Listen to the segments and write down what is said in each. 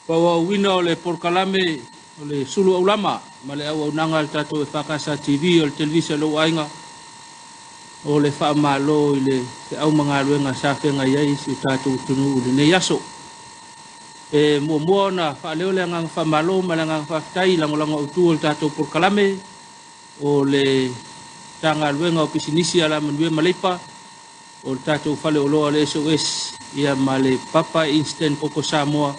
Faaauauina o le polokalame o le sulu aulama ma le auaunaga a le tatou EFKS TV o le televisa a lou aiga o le faamalo i le feau ma galuega sa feagai ai si o tatou atunuu i lenei aso. E muamua ona faaleo le agaga faamalo ma le agaga faafetai i lagolago autu o le tatou polokalame o le Matagaluega o Pisinisi Alamanuia ma Leipa, o le tatou faleoloa o le SOS, ia ma le Papa Instant Koko Samoa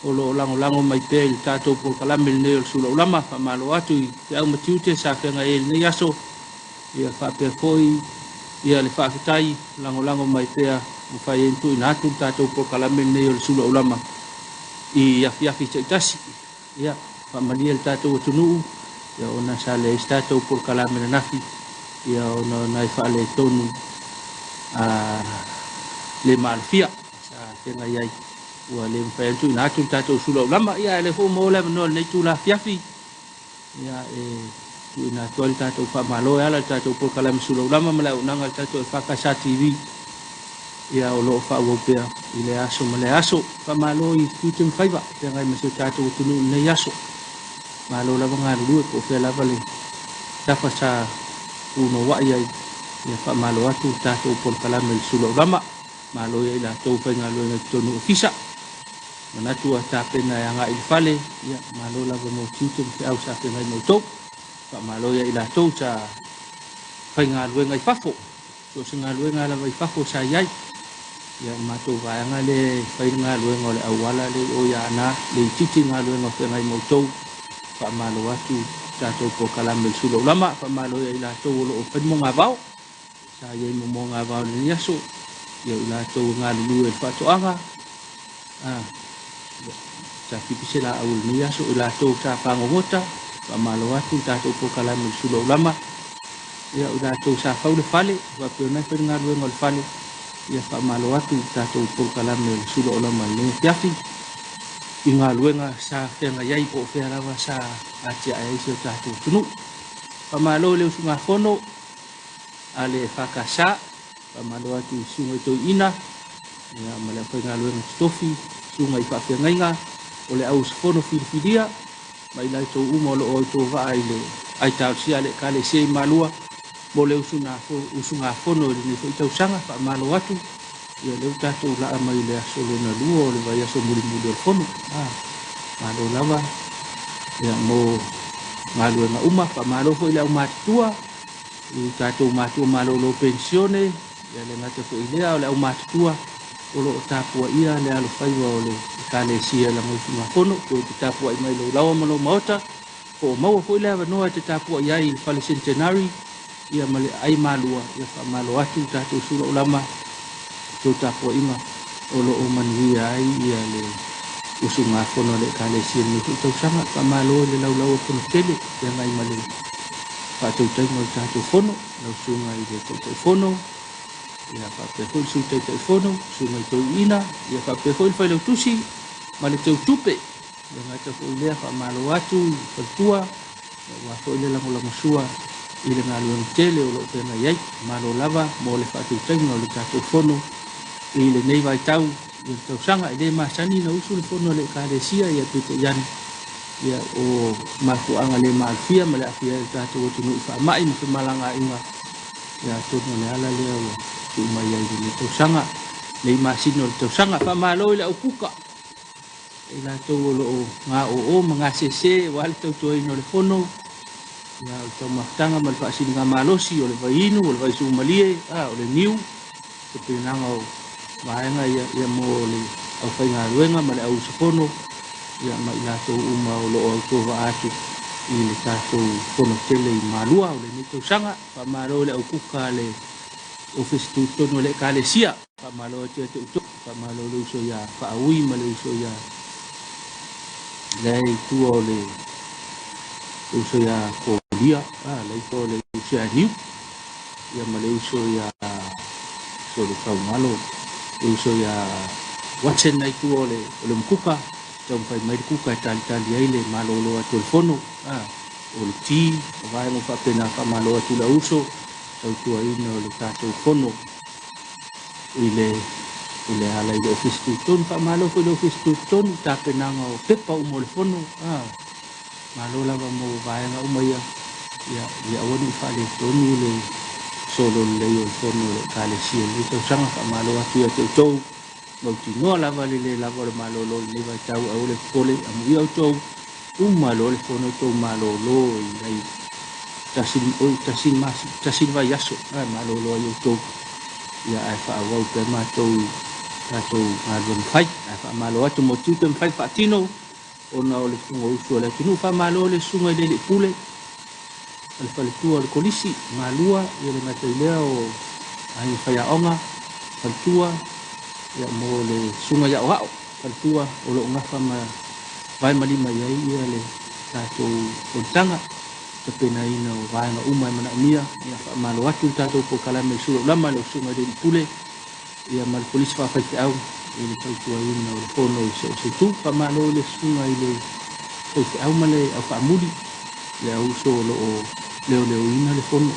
o lo o lagolago mai pea i le tatou polokalame lenei o le Sulaulama. Faamalo atu i feau ma tiute sa feagai ai i lenei aso, ia faapea foi ia le faafetai lagolago mai pea mafai ai ona tuuina atu le tatou polokalame lenei o le Sulaulama i afiafi taitasi. Ia faamalie le tatou atunuu ia ona sa leai se tatou polokalame ananafi ia ona o nai faaletonu le maalofia sa feagai ai ua le mafai ona tuuina atu le tatou sulaulama. Ia ae o lea foi ua maua le avanoa i lenei itula afiafi ia e tuuina atu ai le tatou faamalo e ala i le tatou polokalame sulaulama ma le auaunaga a le tatou EFKS TV ia o lo o faaauau pea i lea aso ma lea aso. Faamalo i tiute ma faiva feagai ma si o tatou atunuu i lenei aso. Malo lava galulue po o fea lava le tafa sa punouai ai. Ia faamalo atu le tatou polokalame i le sulaulama. Malo ia i latou faigaluega i totonu o ofisa. Manatu ua tapena e agai i le fale, ia malo lava mo tiute ma feau sa feagai ma outou. Faamalo ia i latou sa faigaluega i fafo. So o se galuega lava i fafo sa i ai. Ia o le matou vaega lea e fai le galuega o le auala lea i o i Aana, le itiiti galuega o feagai ma outou. Faamalo atu tatou polokalame i le sulaulama. Faamalo ia i latou o lo o fai mogavao. Sa i ai mo mogavao i lenei aso. Ia i latou e galulue i le faatoaga. Sa pipi se laau i lenei aso. I latou sa pagogota. Faamalo atu le tatou polokalame i le sulaulama. Ia i latou sa fau le fale. Faapea ona fai le galuega o le fale. Ia faamalo atu le tatou polokalame i le sulaulama i lenei afiafi. I galuega sa feagai ai po o fea lava sa atiae ai si o tatou atunuu. Faamalo i le usugafono a le EFKS. Faamalo atu i susuga i toeaiina ia ma le aufaigaluega totofi, susuga i faafeagaiga o le au usufono filifilia ma i latou uma o lo o autovaa i le aitausia a le Ekalesia i Malua mo le usugafono i lenei foi tausaga. Faamalo atu ia lea ua tatou laa mai le aso lona lua o le vaiaso mulimuli o le fono. Malo lava ia mo galuega uma. Faamalo foi i le aumatutua i tatou matua malolo penisione, ia le gata foi i lea o le aumatutua o lo o tapuaia le alofaiva o le Ekalesia i lana usugafono. Tou te tapuai mai lou laoa ma lou maota, po o maua foi le avanoa e te tapuai ai i le fale centenary ia ma le ai malua. Ia faamalo atu le tatou sulaulama tou tapuaiga o lo o manuia ai ia le usugafono a le Ekalesia i lenei foi tausaga. Faamalo i le laulau o fono tele feagai ma le faatautaiga o le tatou fono, lau susuga i le Taitaifono, ia faapea foi le Sui Taitaifono, susuga i toeaiina, ia faapea foi le Failautusi ma le Teutupe. Le gata foi lea, faamalo atu i faletua aua foi le lagolagosua i le galuega tele o lo o feagai ai. Malo lava mo le faatautaiga o le tatou fono i lenei vaitau i le tausaga. E le masani na usu le fono a le Ekalesia, ia peitai ane ia o mafuaaga le maalofia ma le aafia ai o le tatou atunuu i faamai ma femalagaaiga, ia atonu o le ala lea ua tuu mai ai i lenei tausaga, nei masina o le tausaga. Faamalo i le aukuka i latou o lo o gaoo ma gasese aua le tautuaina o le fono, ia o le taumafataga ma le faasiligamalosi, o le vaiinu, o le vaisumalie, o le niu, tapenaga o vaega ia, ia mo le aufaigaluega ma le auusufono ia ma i latou uma o lo o autovaa atu i le tatou fono tele i Malua o lenei tausaga. Faamalo i le aukuka a le Ofisa Tutotonu o le Ekalesia. Faamalo atu ia te outou. Faamalo i le uso ia Faaui ma le uso ia lea i tua o le uso ia Kolia, la i tua o le uso ia Niu, ia ma le uso ia Solutaugalo, le uso ia Watson na i tua o le Mukuka, taumafai mai le kuka e talitali ai le malolo atu o le fono, o le ti, o vaega faapena. Faamalo atu le uso tautuaina o le tatou fono i le I le ala i le Ofisa Tutotonu. Faamalo foi i le Ofisa Tutotonu i tapenaga o pepa uma o le fono. Malo lava mo vaega uma ia, ia, ia aua ne i faaletonu le solo lelei o le fono o le Ekalesia i lenei tausaga. Faamalo atu ia te outou, mautinoa lava le lē lava o le malolo i lenei vaitau, aua le popole, amuia outou, uma loa le fono outou malolo i ai tasi, oi, tasi le masina, tasi le vaiaso, ae malolo ai outou, ia ae faaauau pea matou i tatou galuega fai. Ae faamalo atu mo tiute ma fai faatino ona o le Fonousu a le atunuu. Faamalo i le susuga i le Alii Pule o le faletua o le Kolisi Malua, ia le gata i lea o Aiga Faiaoga faletua, ia mo le susuga i Aoao faletua o lo o gafa ma vae ma lima i ai ia le tatou fonotaga, tapenaina o vaega uma e manaomia. Ia faamalo atu le tatou polokalame i Sula Ulama, le susuga i le Alii Pule, ia ma le Kolisi Faafaifeau i le tautuaina o le fono i so o se itu. Faamalo i le susuga i le faifeau ma le aufaamuli, le auuso o lo o leoleoina le fono,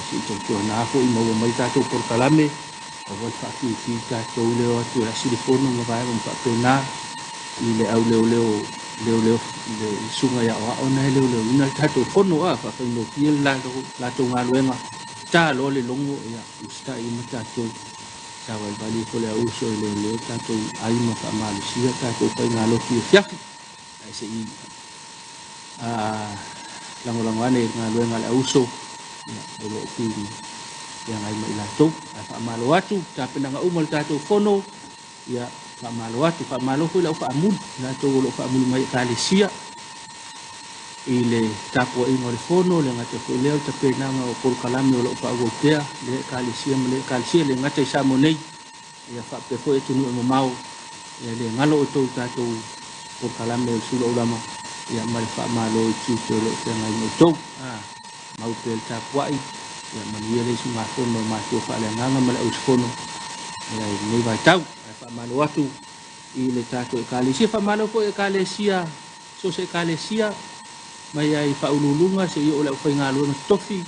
se i tautuana foi maua mai tatou polokalame, aua le faafiufiu tatou le o atu e asi le fono ma vaega uma faapena i le au leoleo leoleo le susuga i aoao na e leoleoina le tatou fono, faafaigofie le latou galuega, ta loa le logo, ia usitai uma tatou savalivali ifo le auuso e leoleo tatou ai ma faamalosia tatou faigalotu i afiafi, ae se i lagolago ane i le galuega a le auuso, ia, o lo o pili feagai ma i latou. Ae faamalo atu tapenaga uma o le tatou fono, ia faamalo atu. Faamalo foi le au faamuli, latou o lo o faamuli mai Ekalesia i le tapuaiga o le fono, le gata foi lea o le tapenaga o polokalame o lo o faaauau pea le Ekalesia ma le Ekalesia, le gata i Samoa nei, ia faapea foi atunuu e mamao, ia le galo outou tatou polokalame o le Sula Ulama, ia ma le faamalo i tiute o lo o feagai ma outou. Mau pea le tapuai, ia manuia le usugafono a matua faaleagaga ma le auusufono, ia i lenei vaitau. Ae faamalo atu i le tatou Ekalesia. Faamalo foi Ekalesia, so se Ekalesia mai ai faauluuluga seia oo i le aufaigaluega totofi,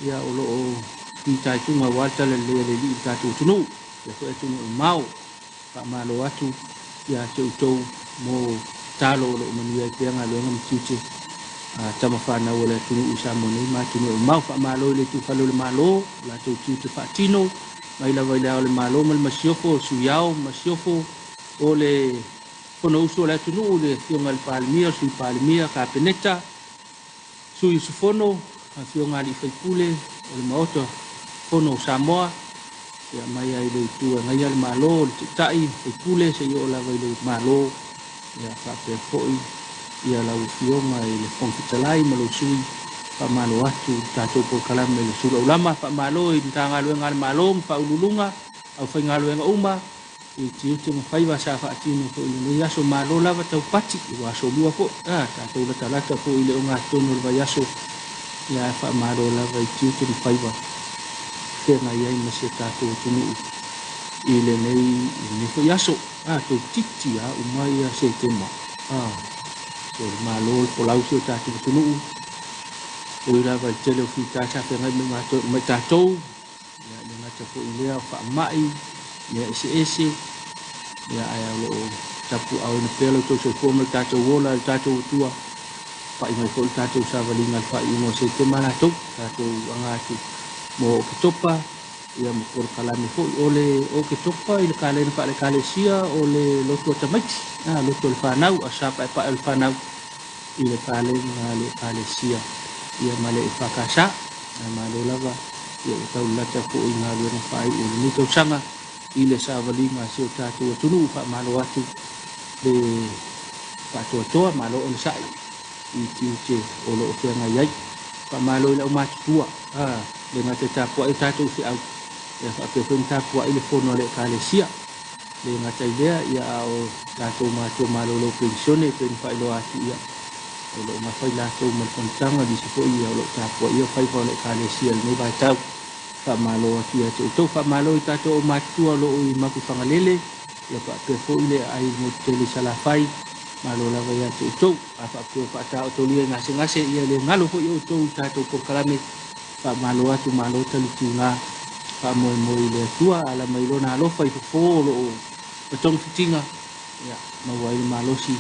ia o lo o fitaituga aua le talalelei a le Alii i le tatou atunuu, ia foi atunuu e mamao. Faamalo atu ia te outou mo talo o lo o manuia ai pea galuega ma tiute a tama fanau o le atunuu i Samoa nei ma atunuu e mamao. Faamalo i le itufale o le Malo, o latou tiute faatino mai lava i le Ao o le Malo ma le Masiofo, Sui Ao, Masiofo, o le Fonousu o le atunuu, le Afioga i le Palemia, le Sui Palemia, Kapeneta, Sui Usufono, Afioga i Alii Faipule o le Maota Fono o Samoa, ia mai ai le itu e agaia le Malo, le Taitai, Faipule, seia oo lava i le Malo, ia faapea foi ia lau Afioga i le Fofoga Fetalai ma lou sui. Faamalo atu le tatou polokalame i le Sula Ulama. Faamalo i Matagaluega a le Malo ma faauluuluga, aufaigaluega uma i tiute ma faiva sa faatino foi i lenei aso. Malo lava taupati, ua aso lua foi, tatou latalata foi i le ogatotonu o le vaiaso, ia faamalo lava i tiute ma faiva feagai ai ma si o tatou atunuu i lenei foi aso. Toeitiiti lava uma ia Setema. So le malo le folau si o tatou atunuu, ui lava i le tele o fita sa feagai ma tatou, ia le gata foi i lea o faamai, mea eseese, ia ae o lo o tapuaaoina pea lo outou soifua ma le tatou ola e le tatou Atua, pai mai foi le tatou savaliga i le faaiuga o Setema latou, tatou aga atu mo Oketopa, ia ma polokalame foi o le Oketopa i le kalena faale-Ekalesia o le lotu a tamaiti, lotu o le fanau, aso sa paepae o le fanau i le kalena a le Ekalesia, ia ma le EFKS. Malo lava, ia ua taulalata foi i galuega faaiu o lenei tausaga i le savaliga a si o tatou atunuu. Faamalo atu le faatoatoa, malo onosai i tiute o lo o feagai ai. Faamalo i le aumatutua, le gata e tapuai o tatou feau, ia faapea foi ona tapuai le fono a le Ekalesia. Le gata i lea, ia a o tatou matua malolo penisione, pei ona faailoa atu, ia o lo o gafa i latou ma le fonotaga, nisi foi ia o lo o tapuaia faiva o le Ekalesia i lenei vaitau. Faamalo atu ia te outou. Faamalo i tatou aumatutua o lo o i Mapuifagalele, ia faapea foi le aai motu tele i Salafai, malo lava ia te outou. A faapea o faataotolia i gasegase, ia le galo foi outou i tatou polokalame. Faamalo atu, malo talitiuga Faamoemoe i le Atua ala mai lona alofa i fofo o loo togafitiga ia maua ai le malosi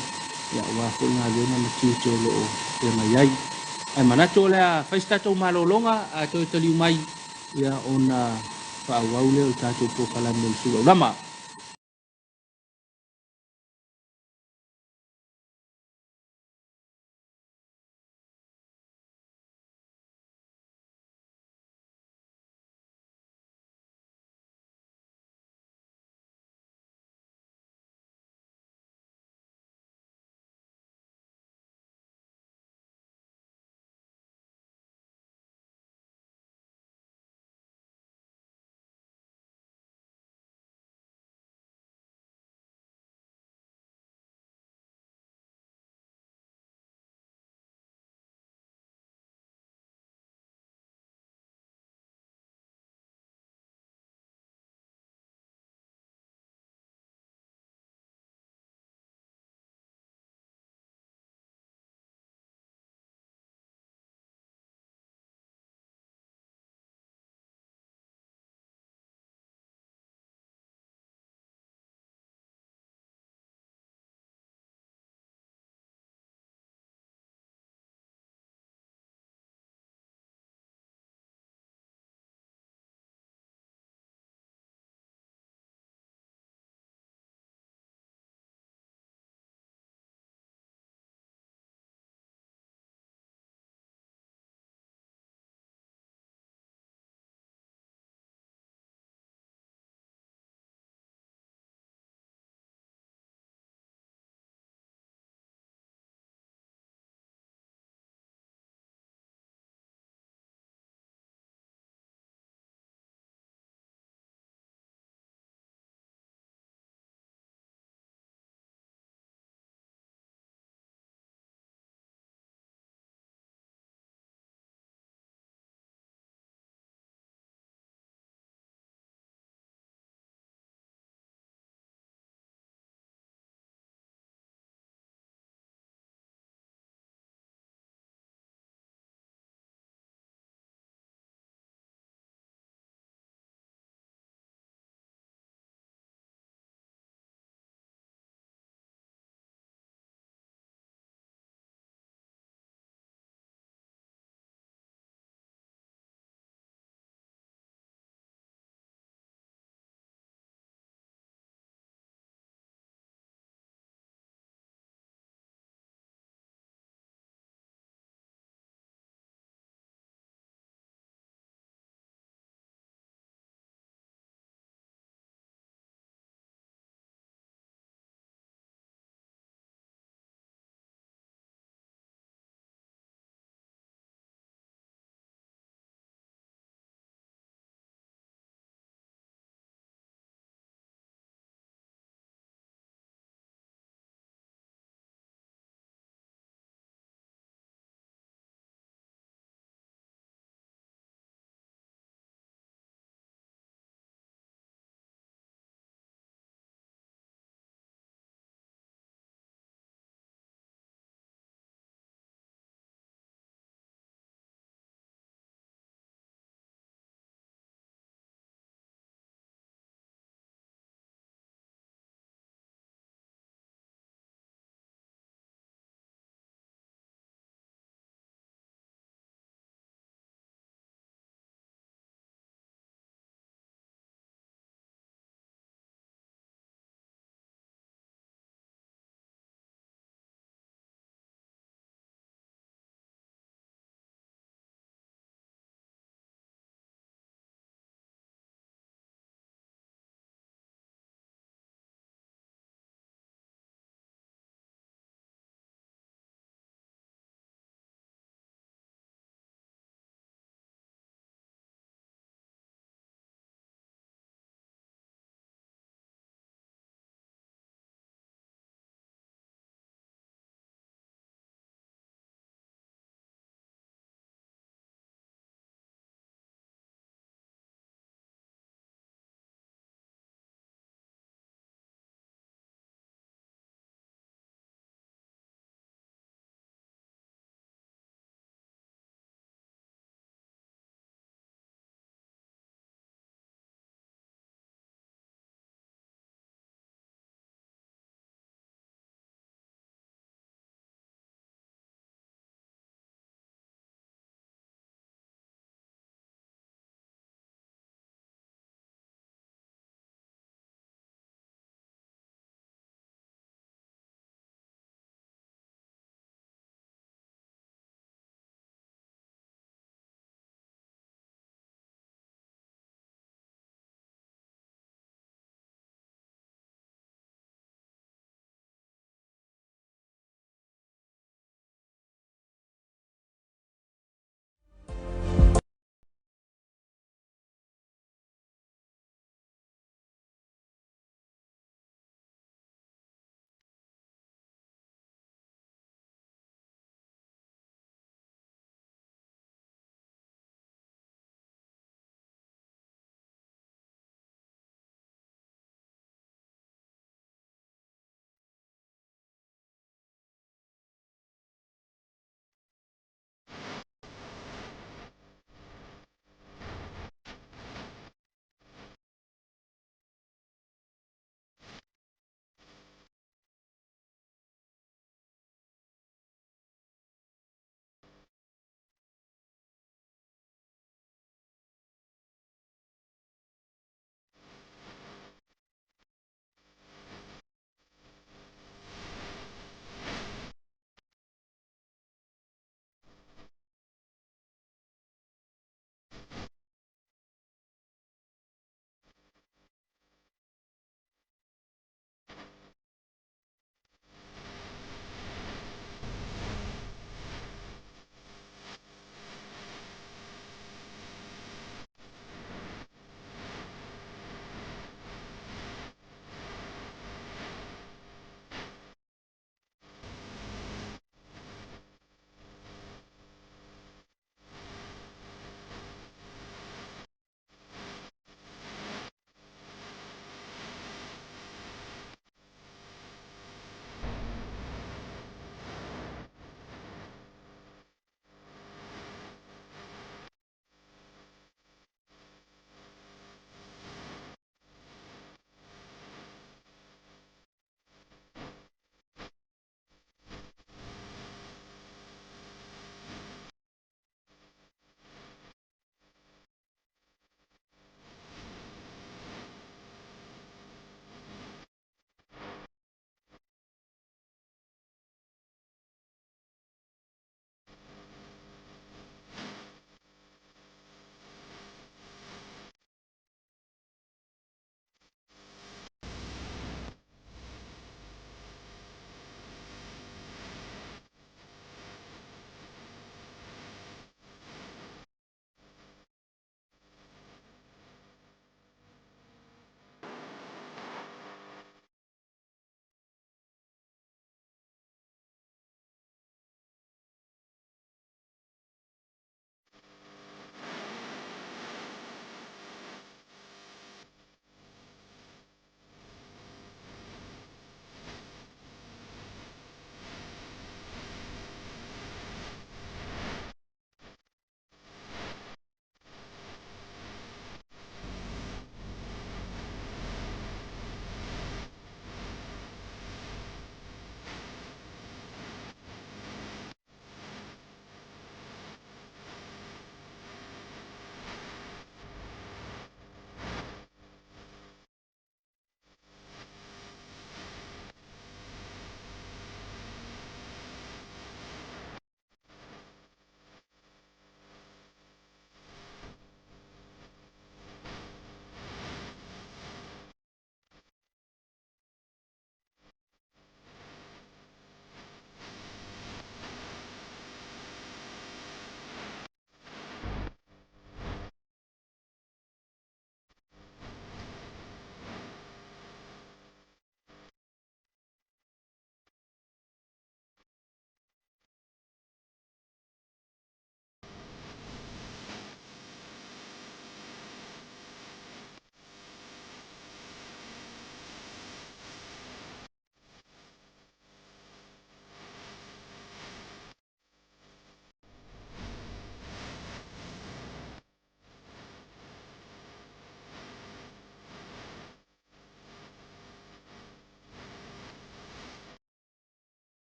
ia aua foi galuega ma tiute o loo feagai ai. Ae manatu o le a fai se tatou malologa a toe taliu mai ia ona faaauau lea o le tatou polokalame o le Sulaulama.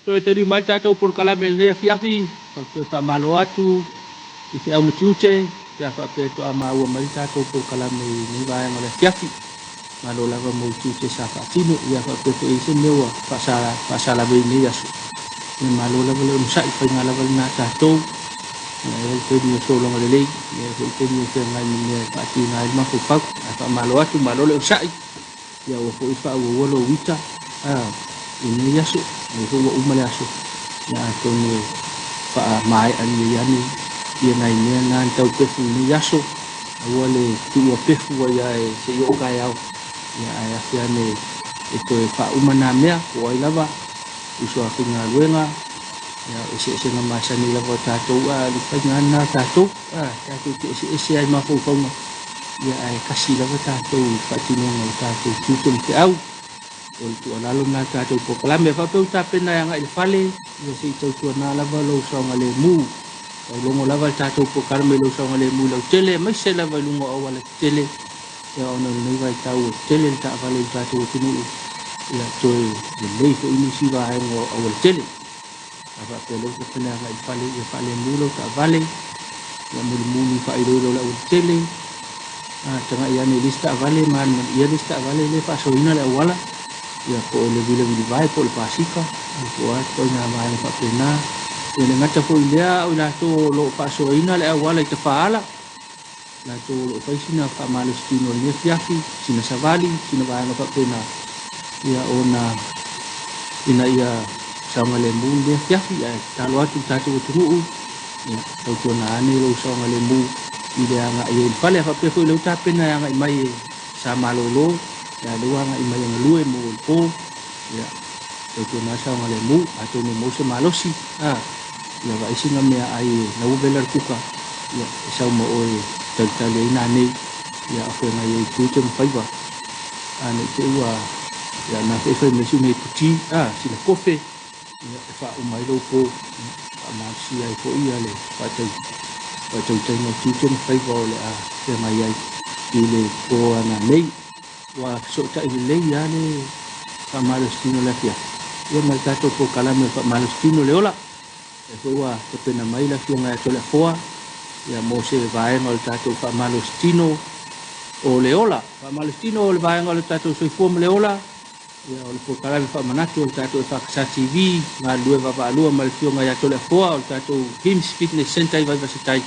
Toe tali mai tatou polokalame i lenei afiafi, faapea faamalo atu i feau ma tiute, pe a faapea faatoa maua mai le tatou polokalame i lenei vaega o le afiafi. Malo lava mo tiute sa faatino, ia faapea foi i ai se mea ua faasalave i lenei aso. Ia malo lava le onosai, faiga lava lena a tatou. Ia e i ai le taimi o sologa lelei, ia e i ai foi le taimi e feagai ma mea e faatiga ai le mafaufau. Ae faamalo atu, malo le onosai. Ia ua foi faaauaua lou ita i lenei aso, o lea foi ua uma le aso, ia atonu e faamaea lelei ane ia nai mea na na tau pefu i lenei aso, aua le tuua pefu ai lava se i oo taeao, ia ae afe ane e toe faauma na mea, po o ai lava uso a faigaluega, ia o eseesega masani lava o tatou, a o le faiga lava lena a tatou, tatou te eseese lava i mafaufauga, ia ae kasi lava tatou i le faatinoga o tatou tiute ma feau. O le tuualalo lena a le tatou polokalame. E faapea ua tapena e agai i le fale, ia se i tautuana lava lou saogalemu. Taulogo lava le tatou polokalame i lou saogalemu lautele, aemaise lava i luga o auala tetele, ia ona o lenei vaitau ua tele le taavale i le tatou atunuu, ia toe lelei foi nisi vaega o aualatele. A faapea lea ua tapena e agai i le fale, ia faalemu lau taavale, ia mulimuli faailoilo o le aualatele, tagai ane i le isi taavale, manumanu ia le isi taavale lea e faasoaina le auala, ia po o le vilavilivae po o le pasika, po o a ituaiga vaega faapena. Ia le gata foi i lea, o i latou o lo o faasoaina le auala i tafaala, latou o lo o fai sina faamalositino i lenei afiafi, sina savali, sina vaega faapena, ia ona ina ia saogalemu lenei afiafi. Ae tatalo atu i le tatou atunuu, ia tautuana ane lou saogalemu i le agai ai i le fale. A faapea foi o lea ua tapena e agai mai e sa malolo, ia lea ua agai mai e galue mo le po, ia tautuana saogalemu, atonu e maua se malosi, ia vaai sina meaai e lau vela le kuka, ia e sau ma oe e talitali ai nanei, ia o feagai ai i tiute ma faiva. A ne i te i ua ia na foi fai mai sina iputi, sina kofe, ia e faauma ai lou po, ia faamalosia ai foi ia le faatautaiga o tiute ma faiva o le a feagai ai i le po ananei. Ua fesootai lelei lava le faamalositino o le afiafi, ia ma le tatou polokalame o le faamalositino le ola. O lea foi ua tapena mai le afioga ia Toleafoa ia mo se vaega o le tatou faamalositino o le ola. Faamalositino o le vaega o le tatou soifua ma le ola, ia o le polokalame faamanatu o le tatou EFKS TV, galulue vaavaalua ma le afioga ia Toleafoa o le tatou HIMS Fitness Center i Vaivasatai,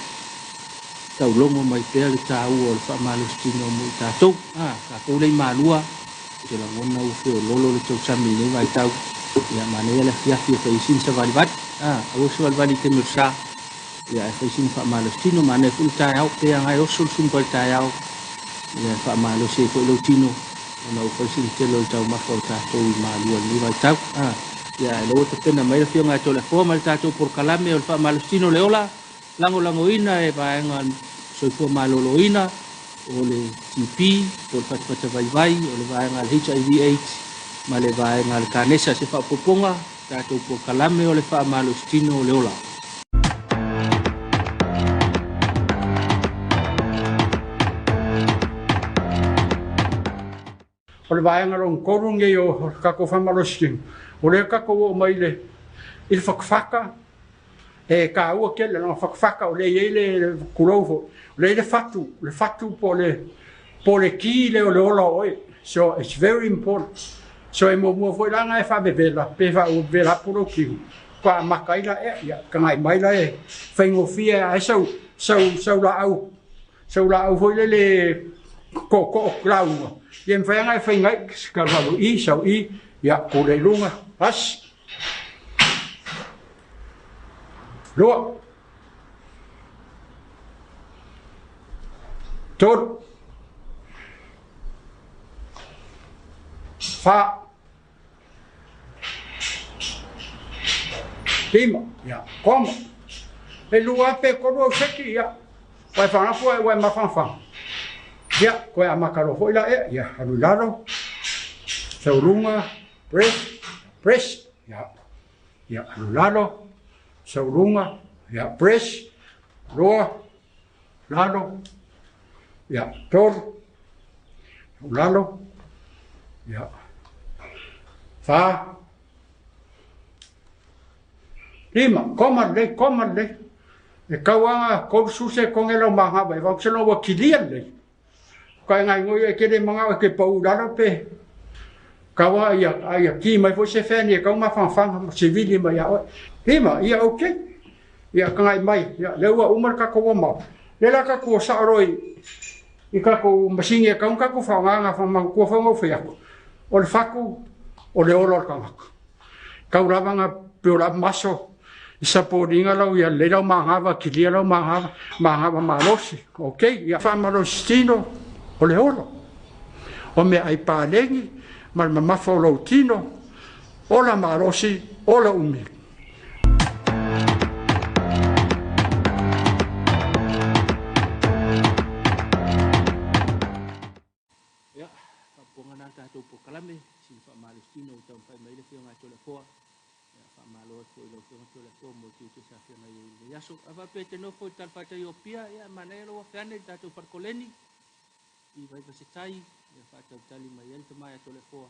taulogo mai pea le taua o le faamalositino mo i tatou. Tatou lea i Malua, ou te lagona ua feoloolo le tausami i lenei vaitau, ia manaia le afiafi e fai ai sina savalivali. Aua le savalivali i le taimi o le sa, ia ae fai sina faamalositino, manaia foi le taeao, pe aga e oso le sumuta i le taeao, ia e faamalosi ai foi lou tino, ona ua fai sina tele o le taumafa o tatou i Malua i lenei vaitau. Ia ae lea ua tapena mai le afioga ia Toleafoa ma le tatou polokalame o le faamalositino o le ola, lagolagoina e vaega soifua maloloina, o le TB, po o le fatafata vaivai, o le vaega a le HIV AIDS, ma le vaega a le Kanesa. Se faaopoopoga, tatou polokalame o le faamalositino o le ola. O le vaega lona tolu lenei o le tatou faamalositino, o lea tatou oo mai i le fatafata, e taua tele leaga fatafata o lea e i ai le, tulou foi, o lea e i ai le fatu po o le ki lea o le ola o oe. So it's very important. So e muamua foi la ona e faavevela, pe faavevela atu lou tino, faatoa amata ai la ea, ia tagai mai la e faigofie lava ai sau laau foi lele tootoo lauga, ia mafai ona e faiga ai, alu i, sau i, ia tu lea i luga, tasi, lua, tolu, fa, lima, ia, koma. E lua pe tolu au seki, ia, ua e fagafu ua e mafanafana. Ia, toe amata loa foi la ea, ia, alu i lalo, sau luga, press, press, ia, ia, alu i lalo, sau luga, ia, press, lua, lalo, ia, tolu, lalo, ia, fa, Lima, koma lelei, koma lelei. E tau lava 30 sekone lau magava e vau se ua kilia lelei. Ka e gaigoi e kele magao e ke pau lalo pe kaua ia ia ki mai foi se feni e kau mafangafaga ma sivili mai ia oe. Lima, ia okay. Ia kagai mai, ia lea ua uma le tatou omao. Le la tatou o sao loa i tatou masini e kau tatou faaaogaga faamautua foi ona ou fai atu. O le fatu o le ola o le tagata. Tau lava na peo la maso i sapoliga lau ia lelei lau magava kilia lau magava magava malosi. Okay, ia faamalositino o le ola. O mea ai palegi ma le mamafa o lou tino, ola malosi, ola umi. Ia, faapopoga na tatou polokalame, sina faamalositino ua taumafai mai le Afioga ia Toleafoa. Ia, faamalo atu foi i lau Afioga Toleafoa mo le tiute sa feagai ai i lenei aso. A faapea e te nofo i le talafatai o Apia, ia, manaia lou afe ane i le tatou falekoleni i Vaivasetai, ia faatalitali mai ai le tama ia Toleafoa,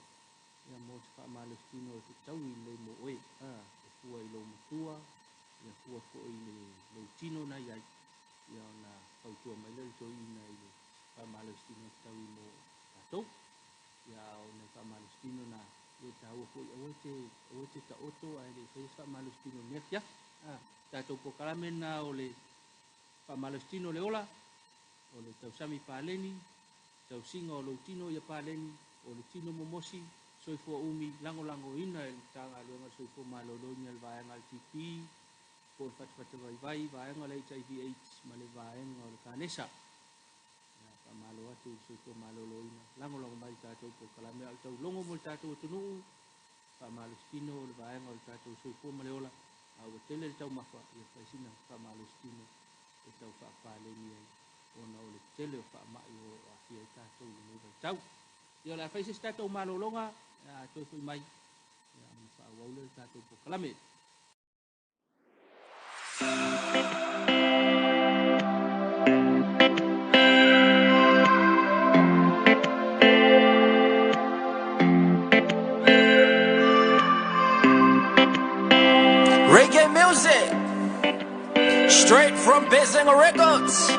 ia mo se faamalositino e fetaui lelei mo oe. E fua i lou matua, ia fua foi i le lou tino na iai, ia ona fautua mai lea o le toeaina i le faamalositino e fetaui mo tatou. Ia o nai faamalositino na ia taua foi aua te taoto ae le i faia se faamalositino i lenei afiafi. Tatou polokalame na o le faamalositino o le ola, o le tausami paleni, tausiga o lou tino ia paleni, o le tino momosi, soifua umi, lagolagoina e le Matagaluega o le Soifua Maloloina le vaega a le TB, po o le fatafata vaivai, vaega o le HIV AIDS ma le vaega o le kanesa. Ia, faamalo atu i le Soifua Maloloina, lagolago mai le tatou polokalame a o le taulogo mo le tatou atunuu, faamalositino o le vaega o le tatou soifua ma le ola, a ua tele le taumafa, ia fai sina faamalositino e tau faapaleni ai ona o le tele o faamai o lo o aafia ai tatou i lenei vaitau. Ia o le a fai se isi tatou malologa, a toe foi mai, ia ona faaauau lea o le tatou polokalame. Reggae music, straight from Bizinger Records.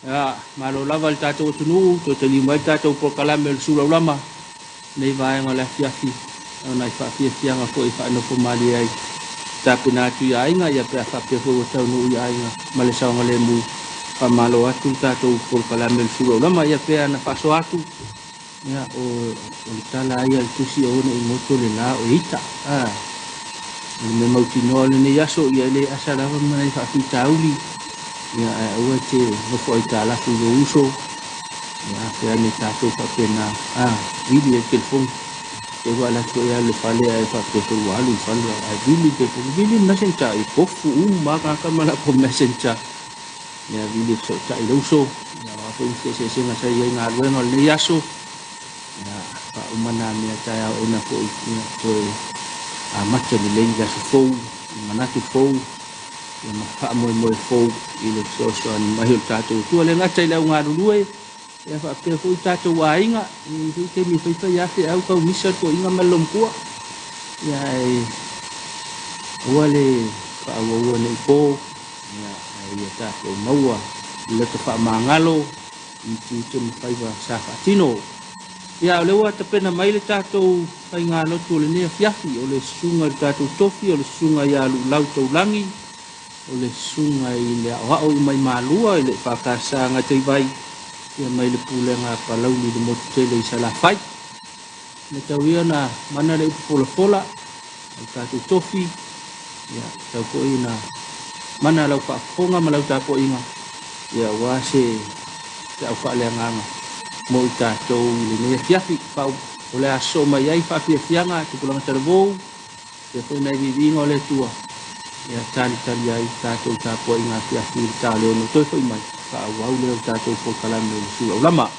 Ia, malo lava i le tatou atunuu, toe taliu mai le tatou polokalame o le Sulaulama nei vaega o le afiafi, o nai faafiafiaga foi e faanofo malie ai tapena atu i aiga, ia pe a faapea foi ua taunuu i aiga ma le saogalemu. Faamalo atu le tatou polokalame o le Sulaulama, ia pe ana faasoa atu, ia o le tala ai a le tusi o ona i moto le la o ita. O le mea mautinoa lenei aso, ia le asa lava ma nai faafitauli, ia ae aua te nofo aitalafu i lou uso, ia afe ane tatou faapena, vili ai le telefoni. Te ua ala atu ai alu i le fale ae faapea foi ua alu i le fale, ae vili le telefoni, vili le messenger, e pofu uma tagata ma latou messenger. Ia vili e fesootai i le uso, ia o a foi ni feeseeseega sa i ai galuega o lenei aso, ia faauma na mea taeao ena foi, ia toe amata lelei le aso fou, i manatu fou, ia ma faamoemoe fou i le fesoasoani mai o le tatou Atua. Le gata i le augalulue, ia faapea foi tatou aiga, i foi taimi e faifai lava feau tau misa le toeaina ma le lomtua, ia ae aua le faaauaua nei po, ia ae ia tatou maua le loto faamagalo i tiute ma faiva sa faatino. Ia o lea ua tapena mai le tatou faigalotu o lenei afiafi, o le susuga i le tatou tofi, o le susuga ia Luulau Taulagi, o le susuga i le aoao i Maimalua i le Fakasa Gataivai, ia mai le pulega a Palauli le motu tele i Salafai. Na tau ia na mana le upu folafola o le tatou tofi, ia tau foi na mana lau faafofoga ma lau tapuaiga, ia aua se feau faaleagaga mo i tatou i lenei afiafi. O le a sosoo mai ai faafiafiaga tupulaga talavou, ia foi nai viiviiga o le Atua, ia talitali ai tatou tapuaiga afiafi i le ta o le 6 toe foi mai faaauau lea o le tatou polokalame o le Sulaulama.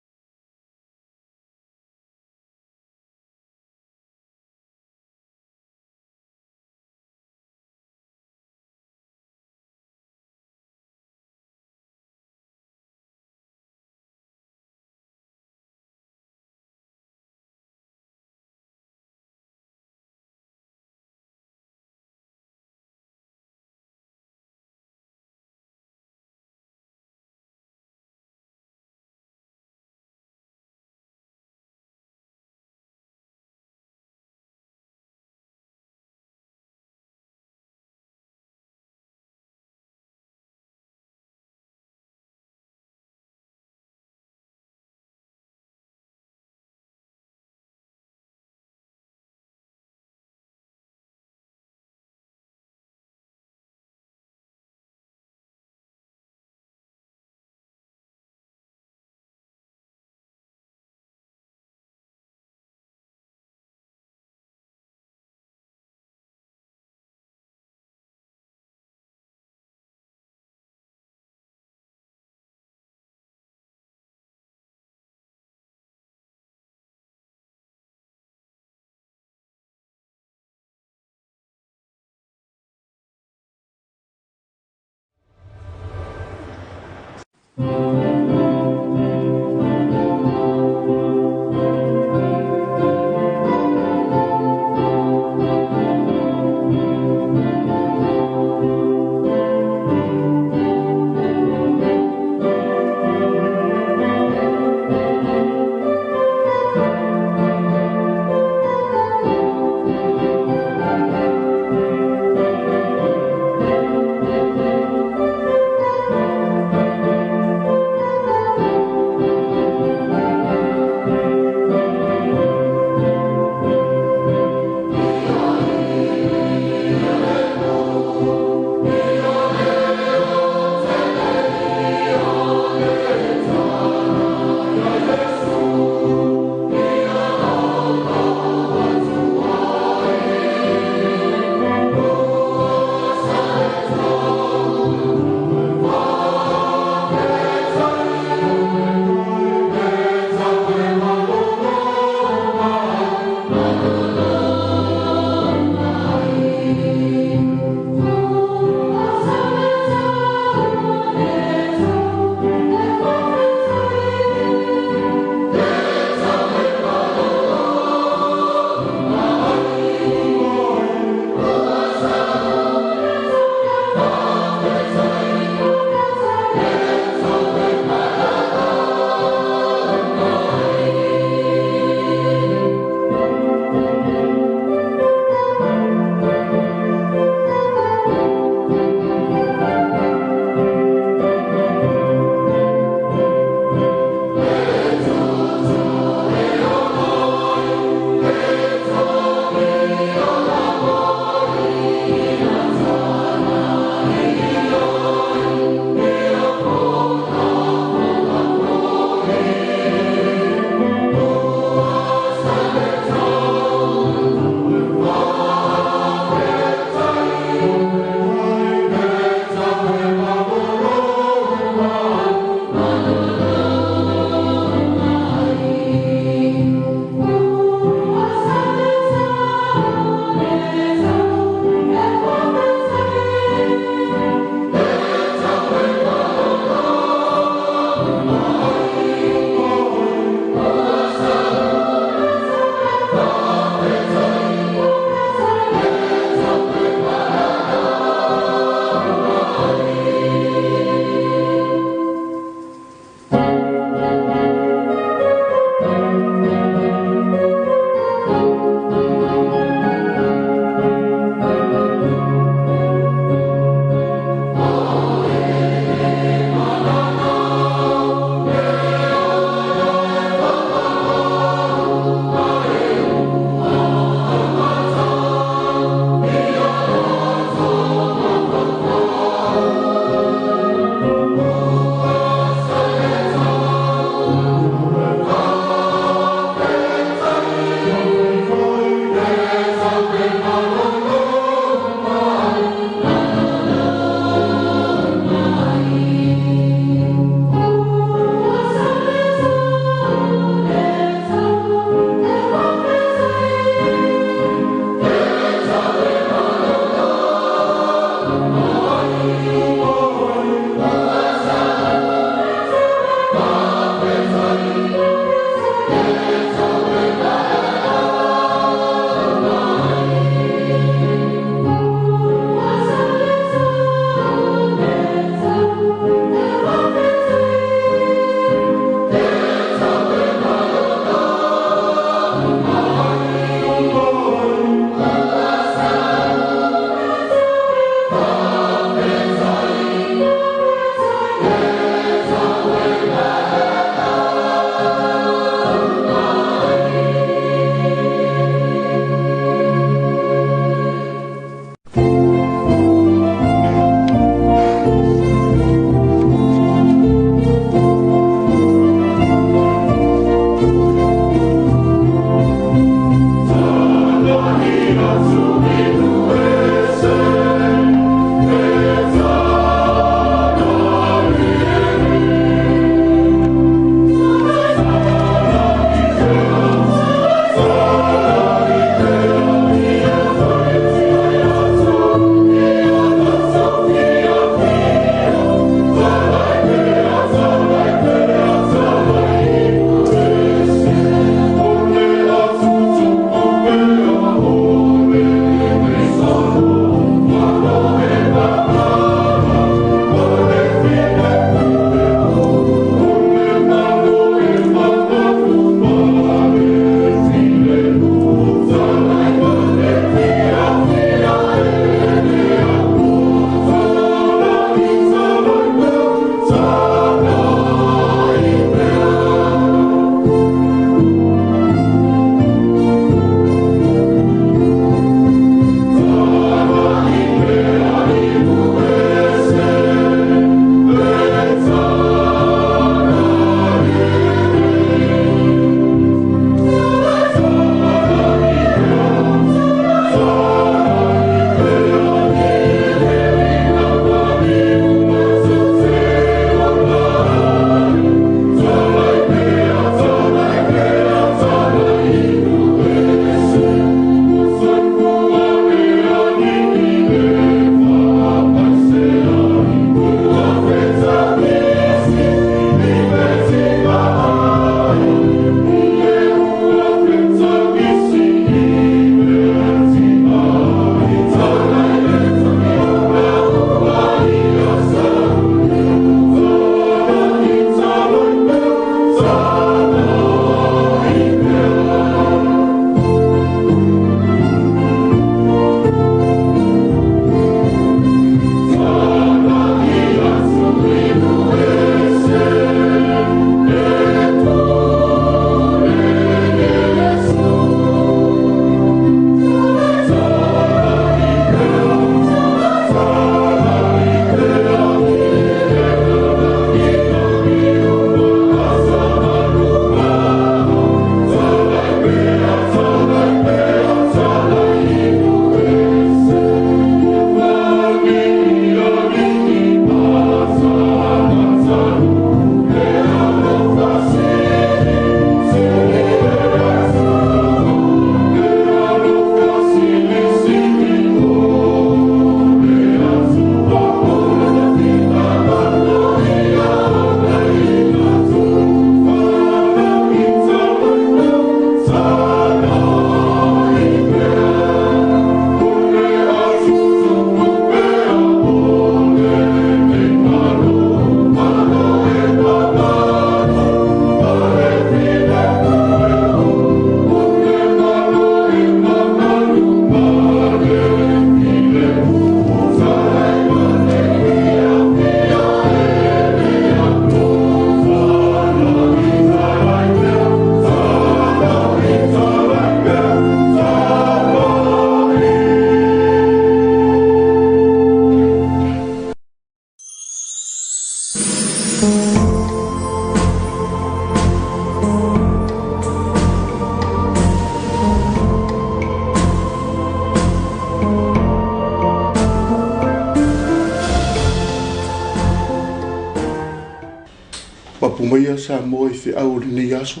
Umaia Samoa i feau o lenei aso,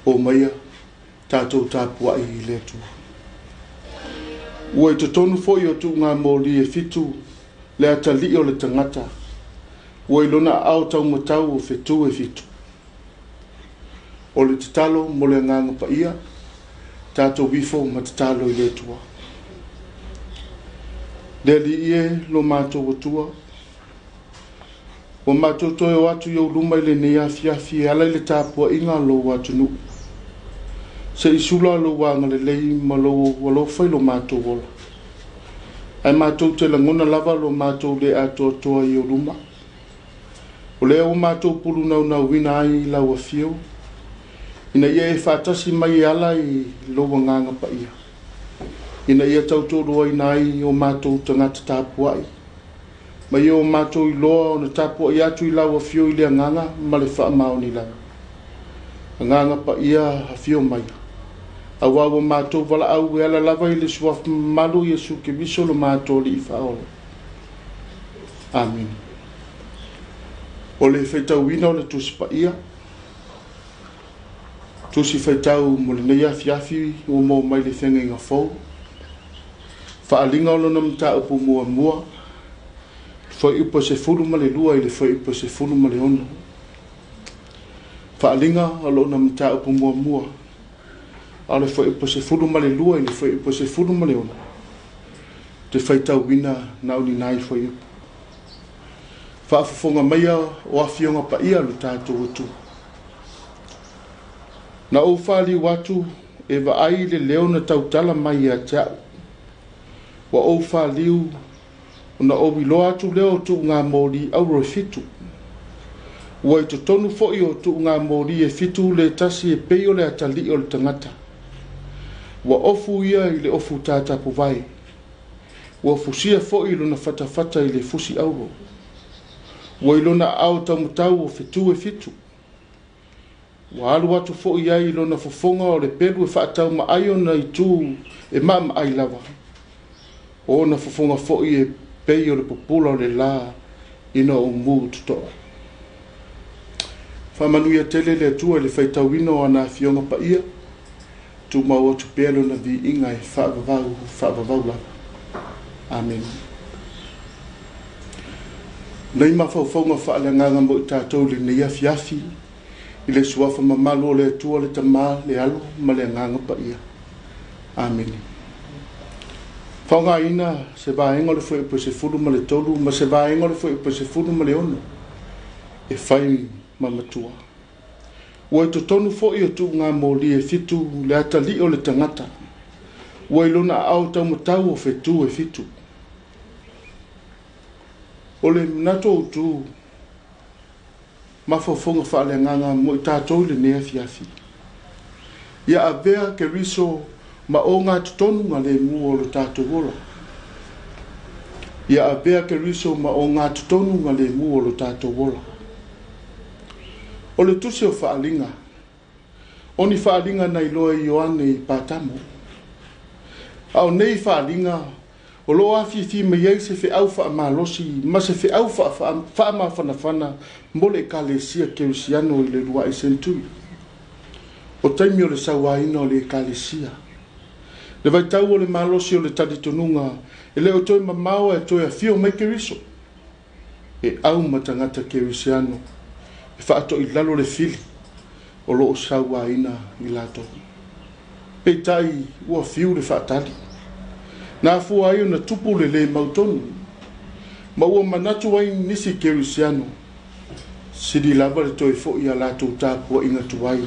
omaia tatou tapuai i le Atua. Ua i totonu foi o tuugamoli e fitu le atalii o le tagata, ua i lona aao taumatau o fetu e fitu. O le tatalo mo le Agaga Paia, tatou ifo ma tatalo i le Atua. Le Alii e, lo matou Atua, ua matou toe o atu i ou luma i lenei afiafi e ala i le tapuaiga a lou atunuu. Se i sula lou agalelei ma lou alofa i lo matou ola. Ae matou te lagona lava lo matou le atoatoa i ou luma. O lea ua matou pulunaunauina ai i lau afio, ina ia e faatasi mai e ala i lou Agaga Paia, ina ia tautoaluaina ai o matou tagata tapuai, ma ia o matou iloa ona tapuai atu i lau afio i le agaga ma le faamaoni lava. Agaga Paia, afio mai, aua ua matou valaau e ala lava i le suafa mamalu o Iesu Keriso lo matou Alii Faaola. Amene. O le faitauina o le Tusi Paia, Tusi faitau mo lenei afiafi ua maua mai le Feagaiga Fou, Faaaliga o lona mataupu muamua, fuaiupu 12 i le fuaiupu 16. Faaaliga o lona mataupu muamua, a o le fuaiupu 12 i le fuaiupu 16, te faitauina na o ni nai fuaiupu. Faafofoga maia o afioga paia lo tatou Atua. Na ou faliu atu e vaai le leo na tautala mai ia te au. Ua ou faliu ona ou iloa atu lea o tuugamoli auro e fitu. Ua i totonu foi o tuugamoli e fitu le tasi e pei o le atalii o le tagata. Ua ofu ia i le ofu tatapuvae. Ua fusia foi lona fatafata i le fusi auro. Ua i lona aao taumatau o fetu e fitu. Ua alu atu foi ai i lona fofoga o le pelu e faataumaai ona itu e maamaai lava. O ona fofoga foi e pei o le pupula o le la ina o mu totoa. Faamanuia tele le Atua i le faitauina o ana afioga paia, tumau atu pea lona viiga e faavavau, faavavau lava. Amene. Nei mafaufauga faaleagaga mo i tatou i lenei afiafi, i le suafa mamalu o le Atua, le Tama, le Alo ma le Agaga Paia. Amene. Faaaogaina se vaega o le fuaiupu 13 ma se vaega o le fuaiupu 16 e fai ma matua. Ua i totonu foi o tuugamoli e fitu le atalii o le tagata. Ua i lona aao taumatau o fetu e fitu. O le manatu autu mafaufauga faaleagaga mo i tatou i lenei afiafi. Ia avea Keriso ma ogatotonu galemu o lo tatou ola. Ia avea Keriso ma ogatotonu galemu o lo tatou ola. O le tusi o Faaaliga, o ni faaaliga na iloa e Ioane i Patamo. A o nei faaaliga o lo o afifi mai ai se feau faamalosi ma se feau faamafanafana mo le Ekalesia Kerisiano i le lua'i seneturi. O taimi o le sauaina o le Ekalesia. Le vaitau o le malosi o le talitonuga e le o toe mamao e toe afio mai Keriso. E au ma tagata Kerisiano e faatoilalo le fili o lo o sauaina i latou. Peitai ua fiu le faatali. Na afua ai ona tupu le le mautonu. Ma ua manatu ai nisi Kerisiano, sili lava le toe foi a latou tapuaiga tuai.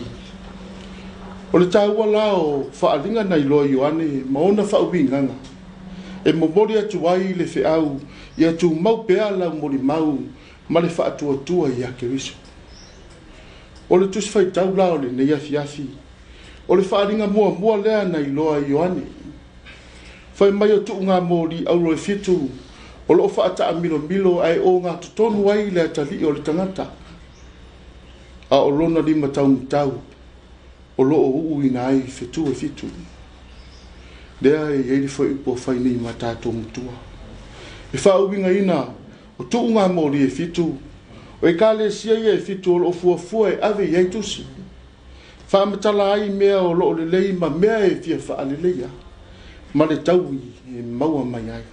O le taua la o faaaliga na iloa Ioane ma ona faauigaga, e momoli atu ai le feau ia tumau pea lau molimau ma le faatuatua ia Keriso. O le tusi faitau la o lenei afiafi, o le faaaliga muamua lea na iloa Ioane. Fai mai o tuugamoli auro e fitu o lo o faataamilomilo ae ogatotonu ai le atalii o le tagata. A o lona lima taumatau o lo o uuina ai fetu e fitu. Lea e i ai le fuaiupu o fai nei ma tatou matua. E faauigaina o tuugamoli e fitu O ekalesia ia e 7 o loo fuafua e ave i ai tusi. Faamatala ai mea o loo lelei ma mea e fia faaleleia ma le taui e maua mai ai.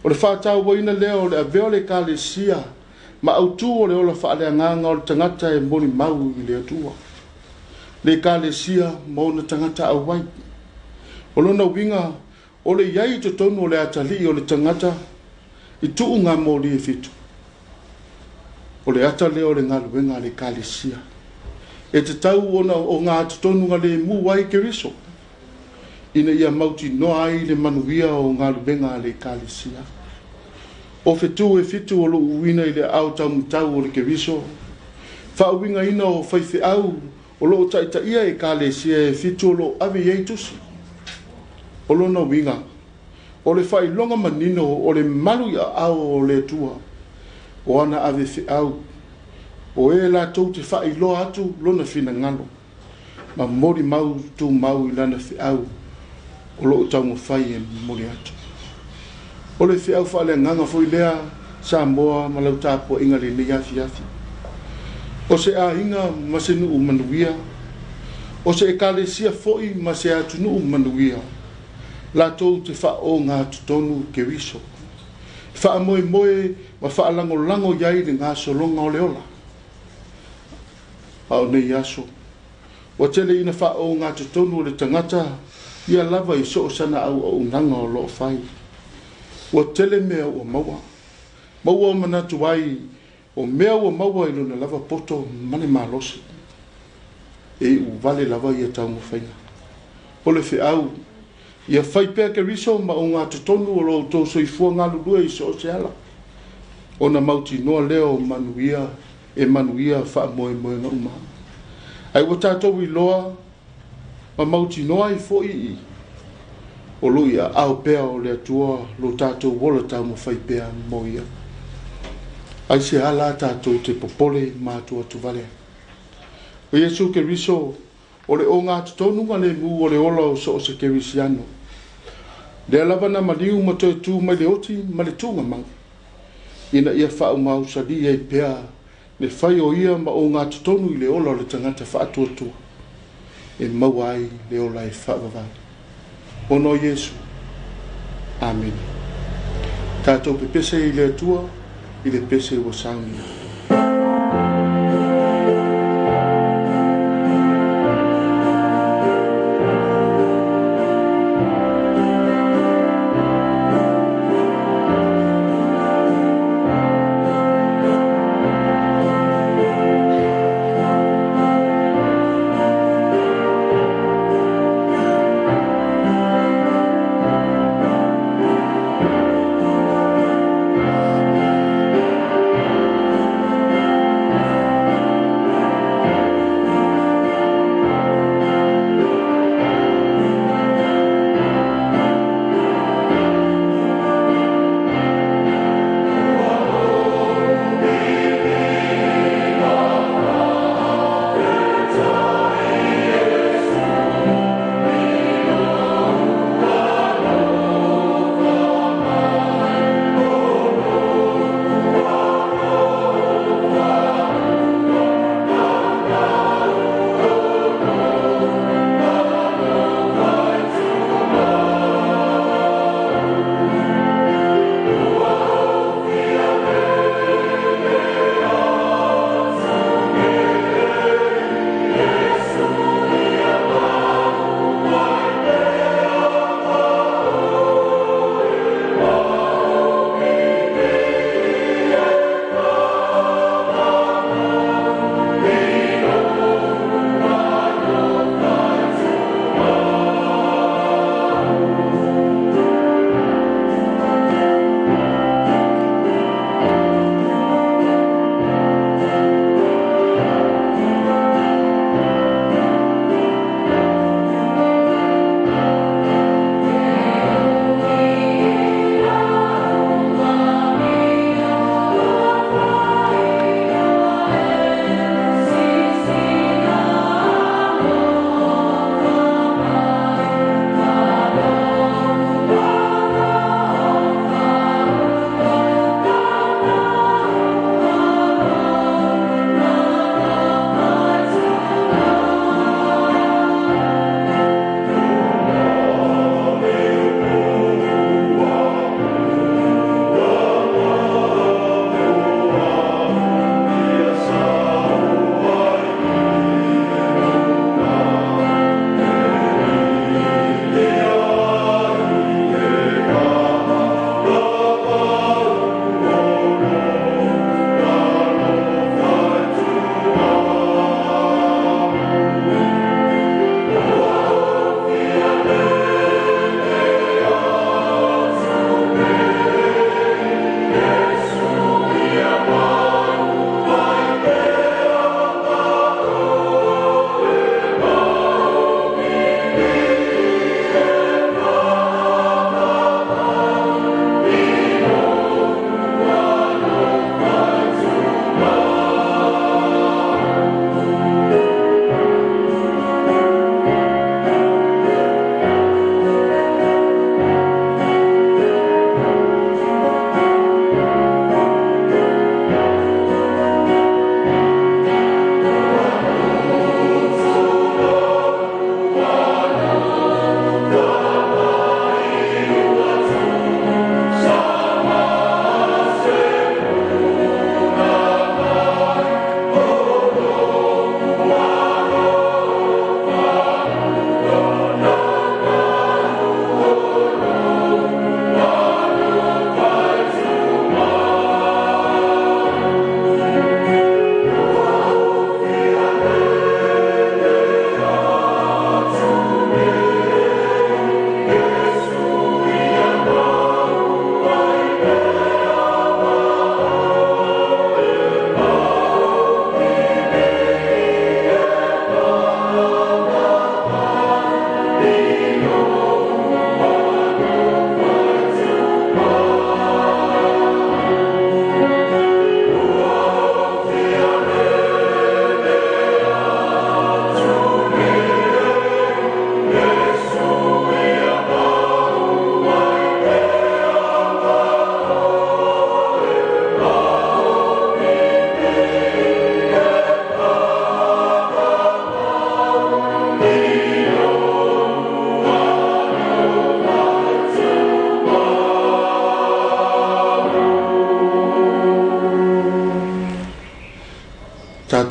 O le faatauaina lea o le avea o le ekalesia ma autū o le ola faaleagaga o le tagata e molimau i le Atua. Le ekalesia ma ona tagata auai. O lona uiga o le i ai i totonu o le atalii o le tagata i tuuga moli e 7. O le ata lea o le galuega a le ekalesia. E tatau ona o ngā totonu ngā le mu ai Keriso. Ina ia mautinoa ai le manuia o galuega a le ekalesia. O fetu e 7 o loo uina i le aao taumatau o le Keriso. Faauigaina o faifeau o loo taitaia ekalesia e 7 o loo ave i ai tusi. O lona uiga, o le faailoga manino o le malu i aao o le Atua. O ana ave feau, o e latou te faailoa atu lona finagalo, ma molimau tumau i lana feau o loo taumafai e momoli atu. O le feau faaleagaga foi lea Samoa ma lau tapuaiga lenei afiafi. O se aiga ma se nuu manuia, o se ekalesia foi ma se atunuu manuia, latou te faaoga totonu Keriso. Faamoemoe ma faalagolago i ai le gasologa o le ola. A o nei aso, ua tele ina faaoga totonu o le tagata ia lava i so o sana auaunaga o loo fai. Ua tele mea ua maua. Maua o manatu ai o mea ua maua i lona lava poto ma le malosi. E iu vale lava ia taumafaiga. O le feau, ia fai pea Keriso ma oga totonu o lo outou soifua galulue i so o se ala. Ona mautinoa lea o manuia e manuia faamoemoega uma. Ai ua tatou iloa ma mautinoa ai foi i o loo i aao pea o le Atua lo tatou ola taumafai pea mo ia. Ai se ala tatou te popole ma atuatu vale. O Iesu Keriso o le oga totonuga le mu o le ola o so o se kerisiano. Lea lava na maliu ma toe tu mai le oti ma le tugamau. Ina ia faaumausali ai pea le fai o ia ma oga totonu i le ola o le tagata faatuatua. E maua ai le ola e faavavau. Ona o Iesu. Amene. Tatou pepese i le Atua i le pese ua saunia.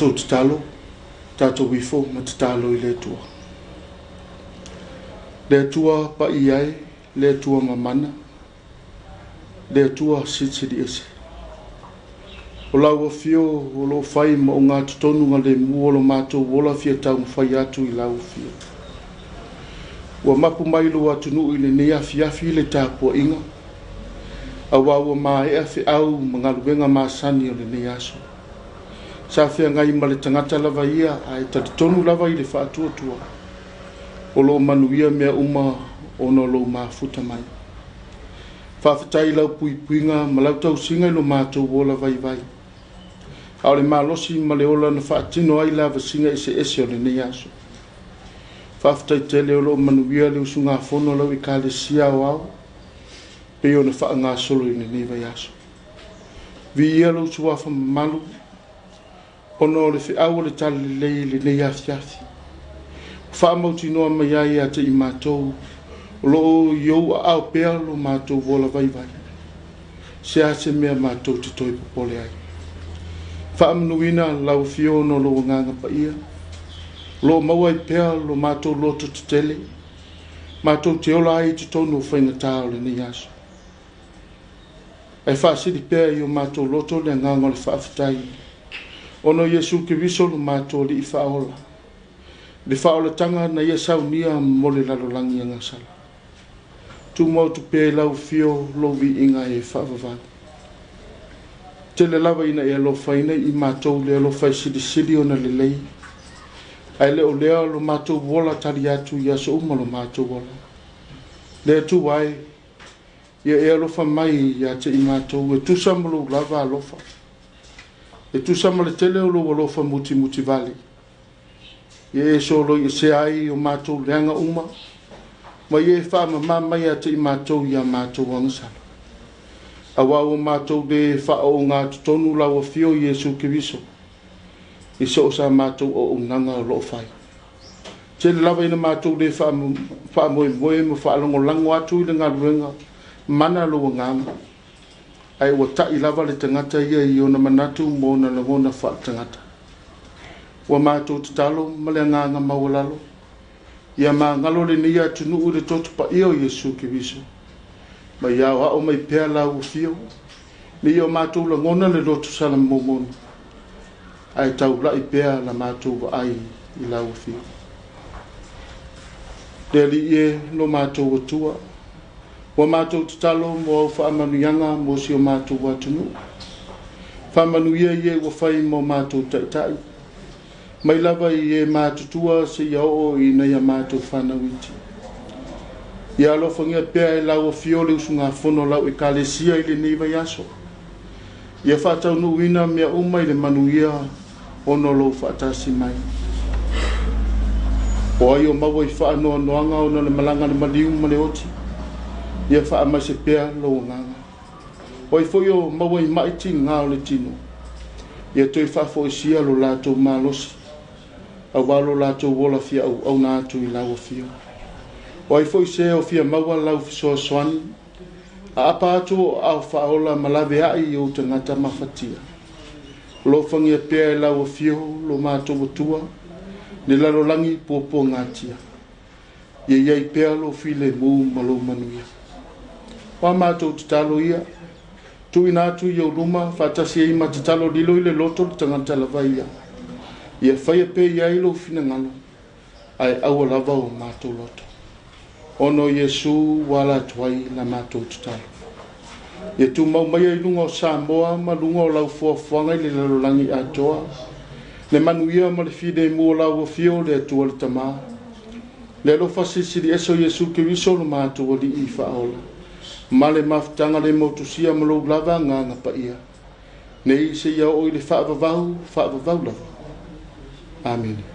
Matou tatalo, tatou ifo ma tatalo i le Atua. Le Atua paia e, le Atua mamana, le Atua silisili ese. O lau afio o loo fai ma ogatotonu lemu o lo matou ola fia taumafai atu i lau afio. Ua mapu mai lou atunuu i lenei afiafi le tapuaiga, auā ua maea feau ma galuega masani o lenei aso. Sa feagai ma le tagata lava ia ae talitonu lava i le faatuatua o loo manuia mea uma ona o lou mafuta mai. Faafetai i lau puipuiga ma lau tausiga i lo matou ola vaivai. A o le malosi ma le ola na faatino ai lavasiga eseese o lenei aso. Faafetai tele o loo manuia le usugafono a lau Ekalesia Aoao pei ona faagasolo i lenei vaiaso. Viia lou suafa mamalu ona o le feau o le talalelei i lenei afiafi. Ua faamautinoa mai ai ia te i matou o loo i ou aao pea lo matou ola vaivai. Se a se mea matou te toe popole ai. Faamanuina lau afio ona o lou agaga paia. O loo maua ai pea lo matou loto tetele. Matou te ola ai i totonu o faigata o lenei aso. Ae faasili pea i o matou loto le agaga o le faafetai ona o Iesu Keriso lo matou Alii Faaola, le faaolataga na ia saunia mo le lalolagi agasala. Tumau atu pea i lau afio lou viiga e faavavau. Tele lava ina e alofaina i matou le alofa e silisili ona lelei, ae le o lea lo matou ola tali atu i aso uma lo matou ola. Le Atua e, ia e alofa mai ia te i matou e tusa ma lou lava alofa, e tusa ma le tele o lou alofa mutimutivale. Ia e soloiesea ai o matou leaga uma, ma ia e faamama mai ia te i matou ia matou agasala. Auā ua matou lē faaoogatotonu lau afio Iesu Keriso i so o sa matou auaunaga o loo fai. Tele lava ina matou lē faamoemoe ma faalagolago atu i le galuega mana lou agaga, ae ua ta'i lava le tagata ia i ona manatu ma ona lagona faaletagata. Ua matou tatalo ma le agaga maualalo, ia magalo lenei atunuu i le toto paia o Iesu Keriso. Ma ia aoao mai pea lau afio, ne i o matou lagona le loto salamomona, ae taulai pea la matou vaai i lau afio. Le Alii e lo matou Atua, ua matou tatalo mo au faamanuiaga mo si o matou atunuu. Faamanuia i e ua fai mo matou taitai, mai lava i e matutua seia oo i nai a matou fanau iti. Ia alofagia pea e lau afio le usugafono a lau Ekalesia i lenei vaiaso. Ia faataunuuina mea uma i le manuia ona o lou faatasi mai. O ai o maua i faanoanoaga ona o le malaga a le maliu ma le oti, ia faamaise pea lou agaga. O ai foi o maua i mai tiga o le tino, ia toe faafoisia lo latou malosi, auā lo latou ola fia auauna atu i lau afio. O ai foi se o fia maua lau fesoasoani, aapa atu o aao faaola ma laveai i ou tagata mafatia. Alofagia pea e lau afio lo matou Atua, le lalolagi puapuagatia. Ia i ai pea lou filemu ma lou manuia. O a matou tatalo ia, tuuina atu i ou luma, faatasi ai ma tatalo lilo i le loto le tagata lava ia. Ia faia pea i ai lou finagalo, ae aua lava o matou loto. Ona o Iesu ua ala atu ai la matou tatalo. Ia tumau maia i luga o Samoa ma luga o lau foafoaga i le lalolagi atoa, le manuia ma le filemu o lau afio le Atua le Tama, le alofa silisili ese o Iesu Keriso lo matou Alii Faaola, ma le mafutaga le motusia ma lou lava agaga paia, nei seia oo i le faavavau, faavavau lava. Amene.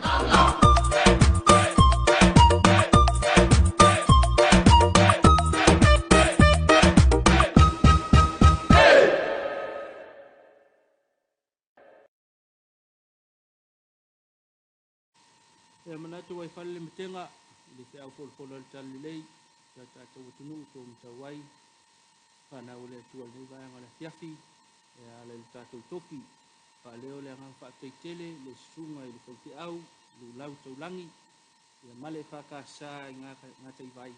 Ia manatu ai fale le matega i le feau folafolafola o le talalelei sa tatou atunuu tuomatau ai fanau o le Atua i lenei vaega o le afiafi e ala i le tatou tofi. Faaleo le agaga faafetai tele i le susuga i le faifeau Lulau Taulagi ia ma le EFKS i Gataivai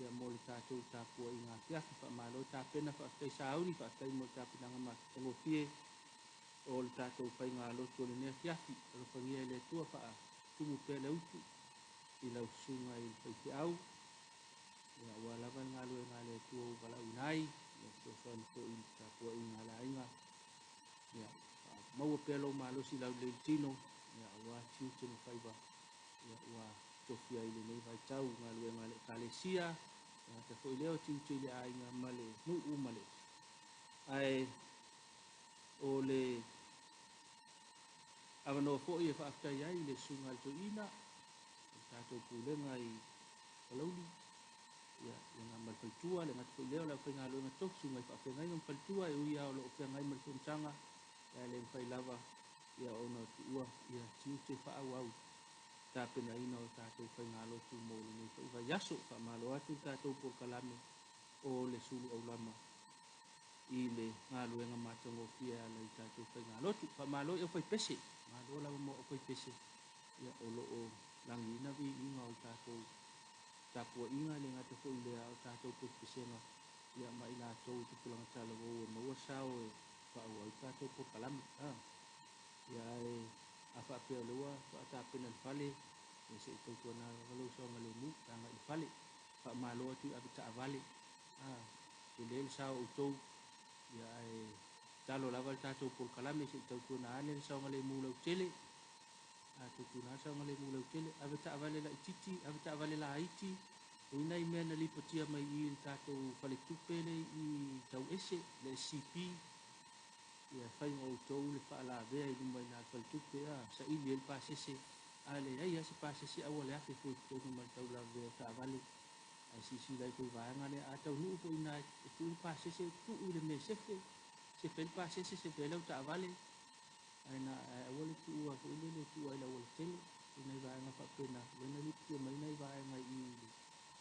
ia mo le tatou tapuaiga afiafi. Faamalo tapena, faafetai sauni, faafetai mo le tapenaga matagofie o le tatou faigalotu o lenei afiafi. Alofagia e le Atua faatumu pea le utu i lau susuga i le faifeau ia aua lava le galuega a le Atua ua valaauina ai, ia fesoasoani foi i le tapuaiga a le aiga. Ia maua pea lou malosi laulelei i le tino ia aua tiute ma faiva ia ua tofia ai i lenei vaitau galuega a le Ekalesia, tagata foi lea o tiute i le aiga ma le nuu ma le ae o le avanoa foi e faafetai ai i le susuga a le toeaina o le tatou pulega i Palauli ia le ma le faletua, le gata foi lea o le aufaigaluega tofi susuga i faafeagaiga ma faletua e ui lava o lo o feagai ma le fonotaga ae le mafai lava ia ona tuua ia tiute faaauau tapenaina o tatou faigalotu mo lenei foi vaiaso. Faamalo atu le tatou polokalame o le sulu aulama i le galuega matagofie e ala i tatou faigalotu. Faamalo i aufaipese, malo lava mo aufaipese ia o lo o lagiina viiga o le tatou tapuaiga, le gata foi lea o tatou pesepesega ia ma i latou i tupulaga talavou e maua sao e faaauau ai tatou polokalame. Ia ae a faapea o lea ua faatapena le fale, ia se i tautuana lava lou saogalemu pe agai i le fale. Faamalo atu i avetaavale, tele le sao o outou, ia ae tatalo lava le tatou polokalame se i tautuana ane le saogalemu lautele. Tautuana le saogalemu lautele, avetaavale laitiiti, avetaavale laiti, e i ai nai mea na lipotia mai i le tatou faletupe le i tauese, le SCP, ia faiga o outou le faalavea i luma i na le faletupe, saili ai le pasese, a leai lava se pasese aua le afe fua i totonu ma le taulavea o taavale. Ae silasila ai foi i vaega lea, a taunuu foi i ina e tuu le pasese, tuu i le mea e sefe, sefe ai le pasese, sefe ai lau taavale, ae na aua le tuua foi lele tuua i le aualatele, i nai vaega faapena, lea na lipotia mai nai vaega i le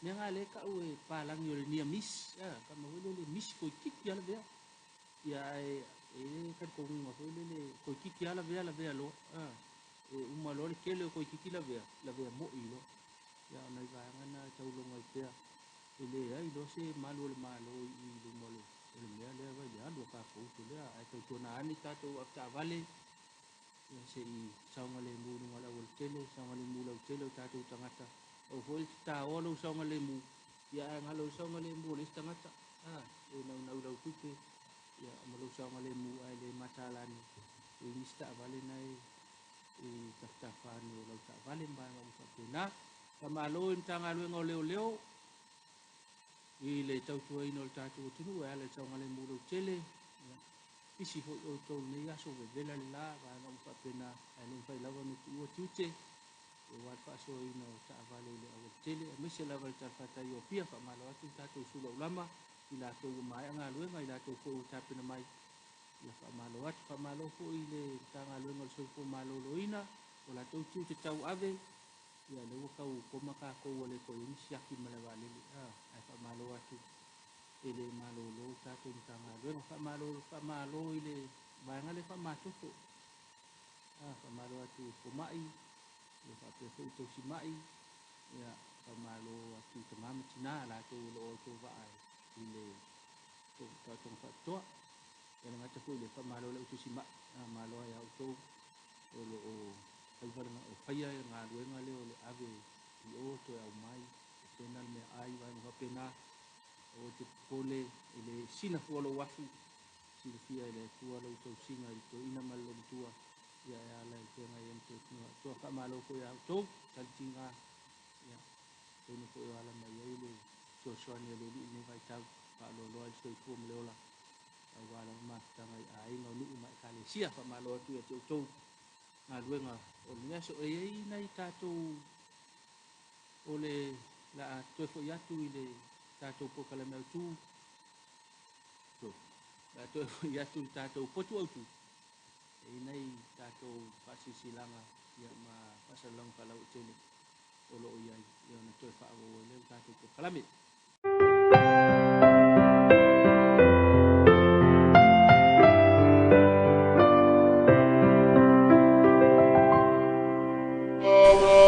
mea na lea e tau e palagi o le near miss, tama foi lele miss toeitiiti lava lavea, ia ae e i ai le talitonuga foi lele toeitiiti lava lavea lavea loa, e uma loa le tele o toeitiiti lavea, lavea moi loa. Ia o nai vaega na e taulogo ai pea, e leai loa se malu o le Malo i luma o le mea lea vai le alu a tatou uso lea, ae tautuana ane tatou avetaavale, ia se i saogalemu i luga o le aualatele, saogalemu lautele o tatou tagata. Aua foi le taoa lou saogalemu, ia ae galo ai le saogalemu o le isi tagata, e naunau i lau tupe, ia ma lou saogalemu ae le mataala ane e i ai nisi taavale na e tafatafa ane o lau taavale ma vaega uma faapena. Faamalo i le Matagaluega o Leoleo i le tautuaina o le tatou atunuu e ala i le saogalemu lautele. Ia, pisi foi outou i lenei aso, vevela le la, vaega uma faapena, ae le mafai lava ona tuua tiute aua le faasoaina o taavale i le aualatele, aemaise lava le talafatai o Apia. Faamalo atu le tatou sulaulama i latou ua maea galuega, i latou foi ua tapena mai. Ia faamalo atu, faamalo foi i le Matagaluega o le Soifua Maloloina, o latou tiute tauave, ia lea ua tau koma tatou ua le toe i ai ni siaki ma le vaalele, ae faamalo atu e le malolo le tatou Matagaluega. Faamalo, faamalo i le vaega lea faamatoto, faamalo atu i fomai, ia faapea foi i tausimai, ia faamalo atu i tama ma tina, latou o lo o autovaa i le taotoga faapitoa. Ia le gata foi i le faamalo i le au tusimai, malo ai a outou o lo o faia le galuega lea o le ave i o toe aumai, e pena le meaai vaega faapena. Aua te popole e le sina fua lou afu, silafia e le Atua lau tausiga i le toeaina ma le loomatua, ia e ala i feagai ai ma tofiga atoa. Faamalo foi ia outou talitiga, ia taimi foi o ala mai ai le fesoasoani a le Alii i lenei vaitau, faaloaloa ai le soifua ma le ola aua lava mafutaga i aiga o nuu ma ekalesia. Faamalo atu ia te outou. Galuega o lenei aso. E i ai nai tatou o le la a toe fo'i atu i le tatou polokalame autu, la a toe fo'i atu i le tatou potu autu, e i ai nai tatou faasilasilaga ia ma faasalalauga faalauaitele o lo o i ai ia ona toe faaauau ai lea o le tatou polokalame.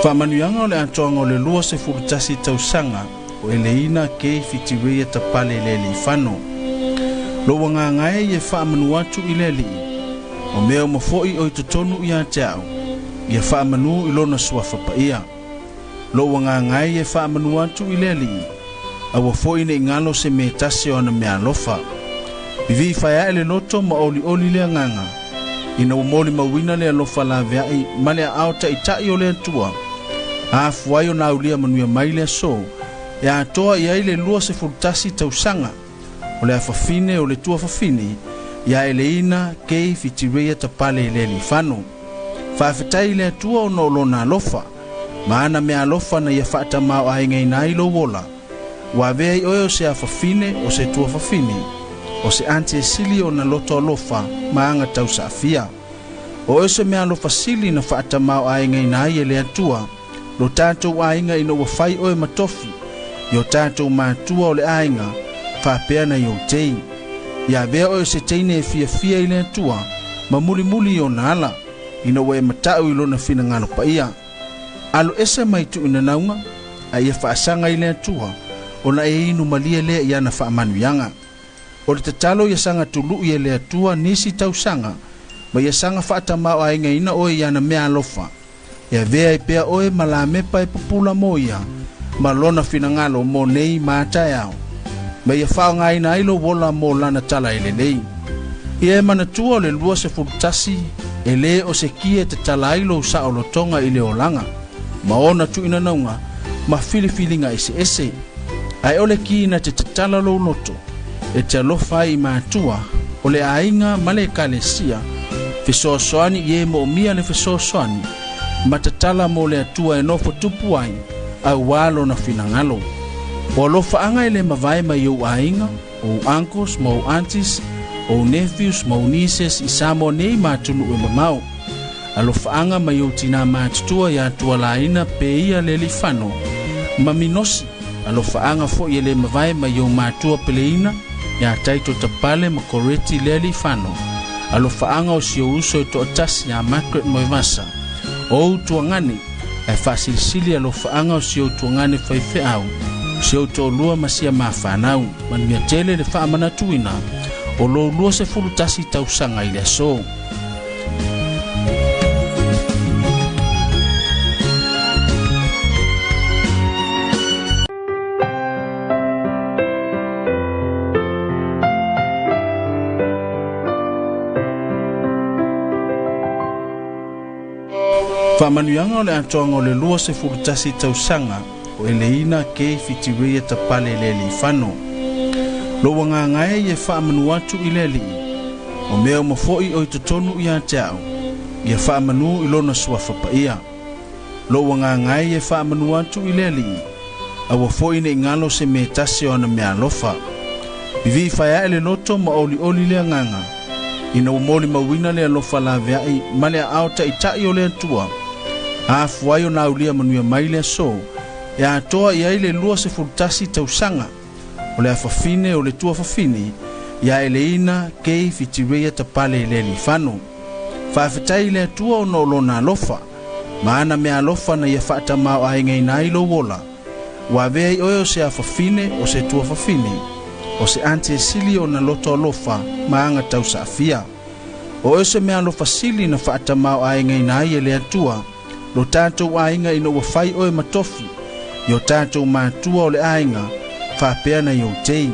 Faamanuiaga o le atoaga o le 21 tausaga o Eleina K. Fitiuia Tapale i le Alii-fano. Lou agaga e ia faamanu atu i le Alii, o mea uma foi o i totonu ia te au, ia faamanu i lona suafa paia. Lou agaga e ia faamanu atu i le Alii, aua foi ne i galo se mea e tasi o ana meaalofa. Vivii faeae le loto ma olioli le agaga, ina ua molimauina le alofa laveai ma le aao taitai o le Atua, a afua ai ona aulia manuia mai le aso, e atoa i ai le 21 tausaga o le afafine o le tuafafine ia Eleina Kei Fitiuia Tapale i le Alii-fano. Faafetai i le Atua ona o Lona alofa, ma ana meaalofa na ia faatamaoaigaina ai lou ola. Ua avea ai oe o se afafine, o se tuafafine, o se aunty e sili ona loto alofa ma aga tausaafia. O oe se meaalofa sili na faatamaoaigaina ai e le Atua lo tatou aiga ina ua fai oe ma tofi i o tatou matua o le aiga faapea nai ou tei. Ia avea oe o se teine e fiafia i le Atua ma mulimuli i ona ala, ina ua e matau i lona finagalo paia. Alo ese mai tuuinanauga, a ia faasaga i le Atua, ona e inu malie lea i ana faamanuiaga. O le tatalo ia saga tului e le Atua nisi tausaga, ma ia saga faatamaoaigaina oe i ana meaalofa, e avea ai pea oe ma lamepa e pupula mo ia, ma lona finagalo mo nei ma a taeao, ma ia faaaogaina ai lou ola mo lana tala e lelei. Ia e manatua o le 21 e lē o se ki e tatala ai lou saolotoga i le olaga, ma ona tuuinanauga ma filifiliga eseese, ae o le ki na te tatala lou loto e te alofa ai i matua o le aiga ma le ekalesia, fesoasoani i e moomia le fesoasoani, ma tatala mo le Atua e nofo tupu ai auā lona finagalo. O alofaaga e lē mavae mai ou aiga, ou uncles ma ou aunties, ou nephews ma ou nieces i Samoa nei ma atunuu e mamao. Alofaaga mai ou tinā matutua iā Tualaina Peia le Alii-fano ma Minosi. Alofaaga foi e lē mavae mai ou matua peleina iā Taito Tapale ma Koreti le Alii-fano. Alofaaga o si ou uso e toatasi iā Margaret Moevasa, o ou tuagane, ae faasilisili alofaaga o si ou tuagane faifeau, o si ou toalua ma sia mafanau. Manuia tele le faamanatuina o lou 21 tausaga i le aso. Faamanuiaga o le atoaga o le 21 tausaga o Eleina K. Fitiuia Tapale i le Alii-fano. Lou agaga e ia faamanu atu i le Alii, o mea uma foi o i totonu ia te au, ia faamanu i lona suafa paia. Lou agaga e ia faamanu atu i le Alii, aua foi ne i galo se mea e tasi o ana meaalofa. Vivii faeae le loto ma olioli le agaga, ina ua molimauina le alofa laveai ma le aao taitai o le Atua, a afua ai ona aulia manuia mai le aso e atoa i ai le 21 tausaga o le afafine o le tuafafine ia Eleina K. Fitiuia Tapale i le Alii-fano. Faafetai i le Atua ona o Lona alofa, ma ana meaalofa na ia faatamaoaigaina ai lou ola. Ua avea ai oe o se afafine, o se tuafafine, o se aunty e sili ona loto alofa ma aga tausaafia. O oe se meaalofa sili na faatamaoaigaina ai e le Atua lo tatou aiga ina ua fai oe ma tofi i o tatou matua o le aiga faapea nai ou tei.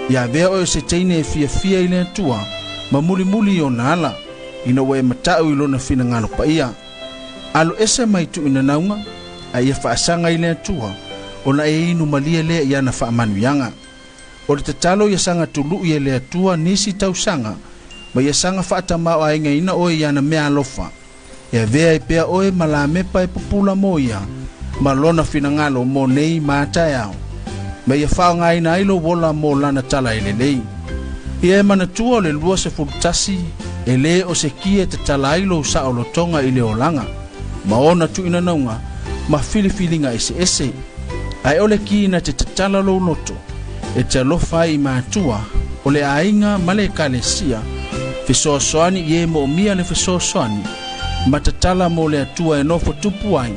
Ia avea oe o se teine e fiafia i le Atua ma mulimuli i ona ala, ina ua e matau i lona finagalo paia. Alo ese mai tuuinanauga, a ia faasaga i le Atua, ona e inu malie lea i ana faamanuiaga. O le tatalo ia saga tului e le Atua nisi tausaga, ma ia saga faatamaoaigaina oe i ana meaalofa, E avea ai pea oe ma lamepa e pupula mo ia ma lona finagalo mo nei ma a taeao, ma ia faaaogaina ai lou ola mo lana tala e lelei. Ia e manatua o le 21 e lē o se ki e tatala ai lou saolotoga i le olaga ma ona tuuinanauga ma filifiliga eseese, ae o le ki na te tatala lou loto e te alofa ai i matua o le aiga ma le ekalesia, fesoasoani i e moomia le fesoasoani, ma tatala mo le Atua e nofo tupu ai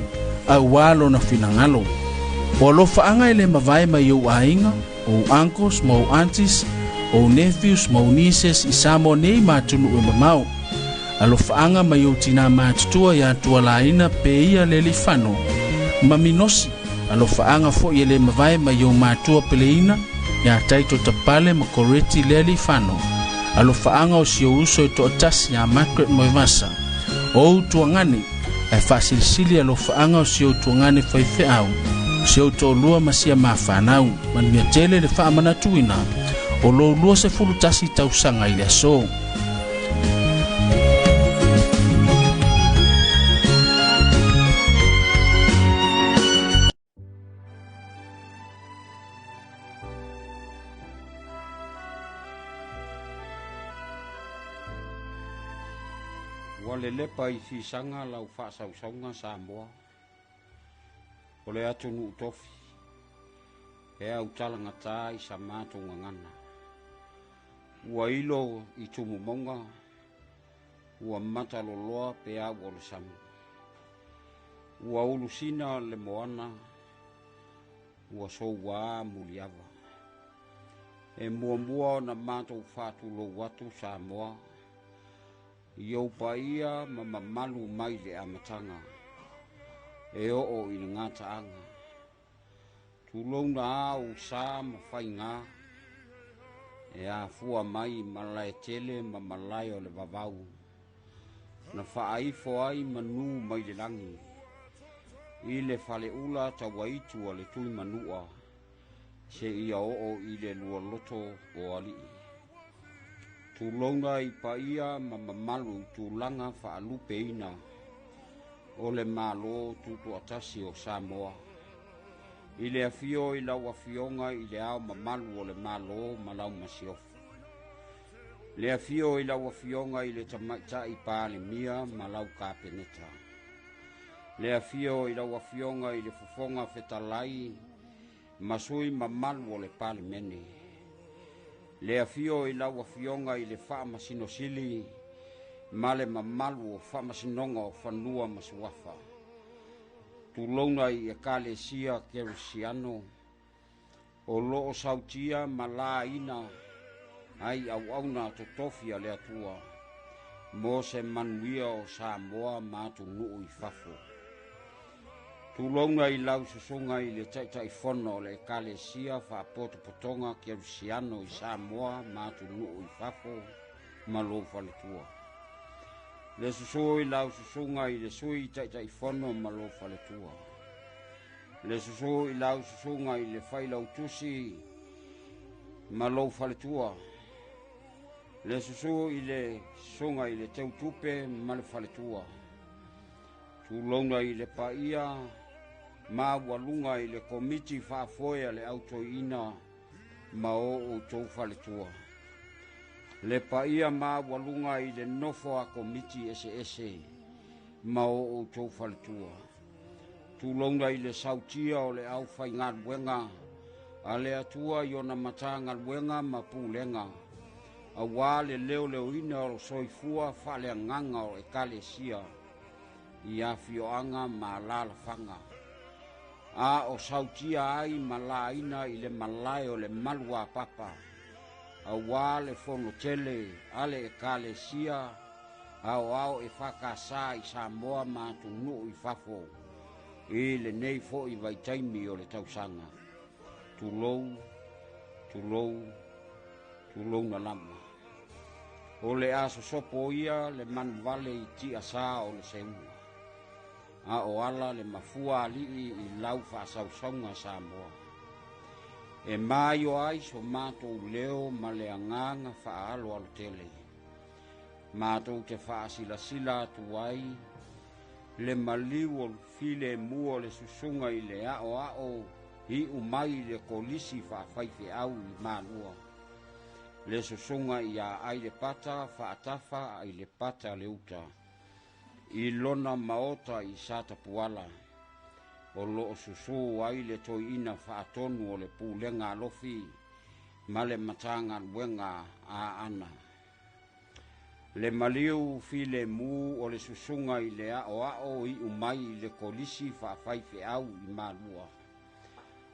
auā lona finagalo. O alofaaga e lē mavae mai ou aiga, ou uncles ma ou aunties, ou nephews ma ou nieces i Samoa nei ma atunuu e mamao. Alofaaga mai ou tinā matutua iā Tualaina pe ia le alifano ma Minosi. Alofaaga foʻi e lē mavae mai ou matua peleina iā Taito Tapale ma Koreti le alifano. Alofaaga o si ou uso e toatasi iā Margaret Moevasa, o ou tuagane, ae faasilisili alofaaga o si ou tuagane faifeau, si ou toalua ma sia mafanau. Manuia tele le faamanatuina o lou 21 tausaga i le aso. Ua lelepa i fisaga lau faasausauga Samoa, o le atunuu tofi, e autalagatā i sa matou gagana. Ua ilo i tumumauga, ua mataloloa peau o le sami. Ua ulusina le moana, ua souā muliava. E muamua ona matou faatulou atu Samoa, i ou paia ma mamalu mai le amataga, e oo i le gataaga. Tulouna a ou sa ma faigā, e afua mai i malae tele ma malae o le vavau, na faaifo ai manū mai le lagi, i le faleula tauaitu a le Tuimanua, seia oo i le lualoto o alii. Tulouna i paia ma mamalu i tulaga faalupeina o le Malo Tutoatasi o Samoa, i le afio i lau Afioga i le Ao Mamalu o le Malo ma lau Masiofo, le afio i lau Afioga i le Tamaitai Palemia ma lau Kapeneta, le afio i lau Afioga i le Fofoga Fetalai ma sui mamalu o le Palemene, le afio i lau Afioga i le Faamasino Sili ma le mamalu o Faamasinoga o Fanua ma Suafa. Tulouna i Ekalesia Kerisiano o loo sautia ma laina ai auauna totofi a le Atua mo se manuia o Samoa ma atunuu i fafo. Tulouna i lau susuga i le Taitaifono o le Ekalesia Faapotopotoga Kerisiano i Samoa ma atunuu i fafo ma lou faletua. Le susu i lau susuga i le Sui Taitaifono ma lou faletua. Le susu i lau susuga i le Failautusi ma lou faletua. Le susu i le susuga i le Teutupe ma le faletua. Tulouna i le paia maualuga i le Komiti Faafoe a le Autoiina ma o outou faletua. Le paia maualuga i le nofo a Komiti eseese ma o outou faletua. Tulouna i le sautia o le aufaigaluega a le Atua i ona matagaluega ma pulega, auā le leoleoina o soifua faaleagaga o Ekalesia i afioaga ma alalafaga, a o sautia ai ma laina i le malae o le maluapapa, auā le fono tele a le Ekalesia Aoao e FKS i Samoa ma atunuu i fafo i lenei foʻi vaitaimi o le tausaga. Tulou, tulou, tulouna lava. O le a sosopo ia le manuvale i tiasā o le seuga, a o ala le mafua alii i lau faasausauga Samoa. E maioa ai so matou leo ma le agaga faaaloalo tele. Matou te faasilasila atu ai Le maliu o le filemu o le susuga i le aoao iu mai i le kolisi faafaifeau i Malua. Le susuga ia Ailepata Faatafa Ailepata Leuta i lona maota i Satapuala o loo susū ai le toeaina faatonu o le pulega alofi ma le Matagaluega Aana. Le maliu filemu o le susuga i le aoao iu mai i le kolisi faafaifeau i Malua.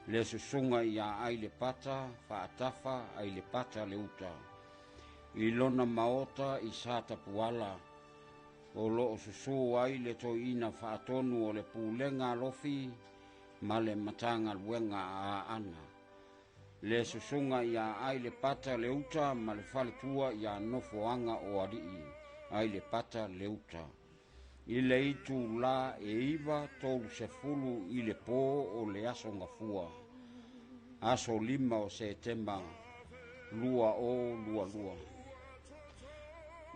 Le susuga ia Ailepata Faatafa Ailepata Leuta i lona maota i Satapuala o loo susū ai le toeaina faatonu o le pulega alofi ma le Matagaluega Aana. Le susuga ia Ailepata Leuta ma le faletua ia Nofoaga o Alii Ailepata Leuta i le itulā e 9:30 i le pō o le aso Gafua, aso 5 o Setema 2022.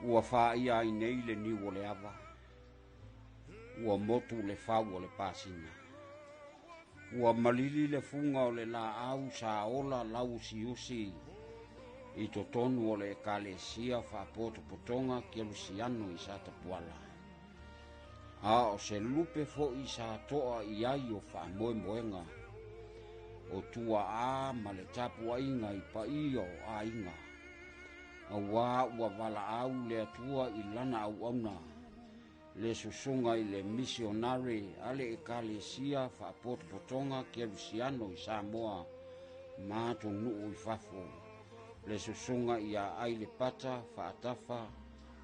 Ua faia ai nei le niu o le ava, ua motu le fau o le pasina. Ua malili le fuga o le laau sa ola lauusiusi i totonu o le ekalesia faapotopotoga Kerisiano i Satapuala. A o se lupe fo'i sa to'a i ai o faamoemoega o tua'a ma le tapua'iga i paia o aiga, auā ua valaau le Atua i lana auauna le susuga i le misionare a le ekalesia faapotopotoga Kerisiano i Samoa ma atunuu i fafo, le susuga ia Ailepata Faatafa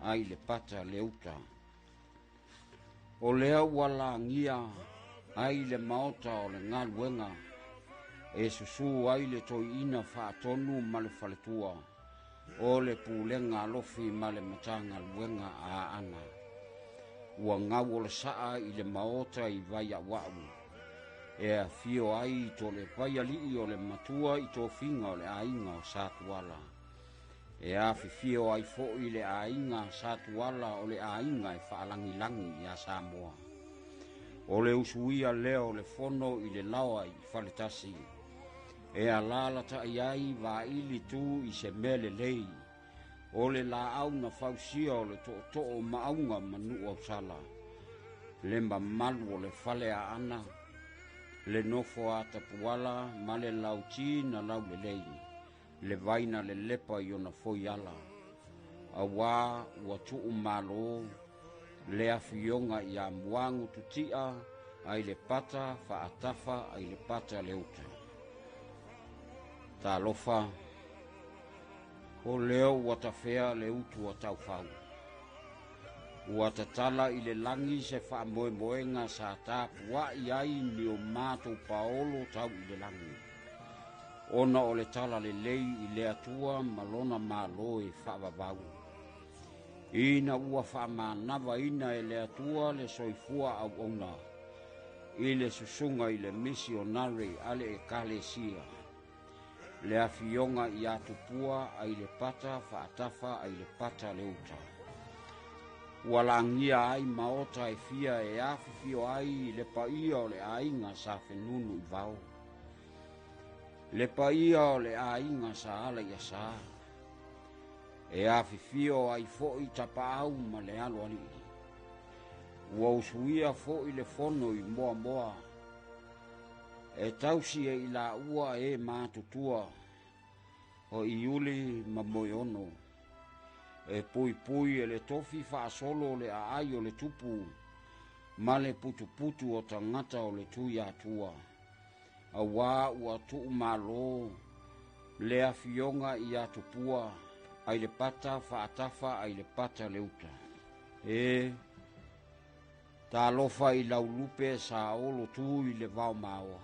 Ailepata Leuta. O lea ua lagia ai le maota o le galuega e susū ai le toeaina faatonu ma le faletua o le pulega alofi ma le Matagaluega Aana. Ua gau o le saa i le maota i Vaiauau e afio ai i to le vaialii o le matua i tofiga o le aiga o Satuala. E afifio ai fo'i le aiga Satuala o le aiga e faalagilagi ia Samoa. O le usuia lea o le fono i le laoa i faletasi e alalatai ai vaili tu i se mea lelei o le laau na fausia o le tootoo maauga manu ausala, le mamalu o le fale aana, le nofo a tapuala ma le lauti na laulelei, le vaina le lepa i ona foiala, auā ua tuu malo le afioga ia Muagu Tutia Ailepata Faatafa Ailepata Leuta. Talofa, o lea ua tafea le utu a taufau. Ua tatala i le lagi se faamoemoega sa tapua'i ai ni o matou paolo tau i le lagi, ona o le tala lelei i le Atua ma lona malo e faavavau. Ina ua faamanavaina e le Atua le soifua auauna i le susuga i le misionare a le ekalesia, le afioga ia Tupua Ailepata Faatafa Ailepata Leuta. Ua lagia ai maota e fia e afifio ai le paia o le aiga sa fenunu i vao, le paia o le aiga sa ala i asa, e afifio ai fo'i tapaau ma le aloalii. Ua usuia fo'i le fono i Moamoa e tausi e i laua e matutua o Iuli ma Moeono, e puipui e le tofi faasolo le aai o le tupu ma le putuputu o tagata o le tui atua, auā ua tuu malo le afioga ia Tupua Ailepata Faatafa Ailepata Leuta. E talofa i laulupe sa olo tu i le vao maoa,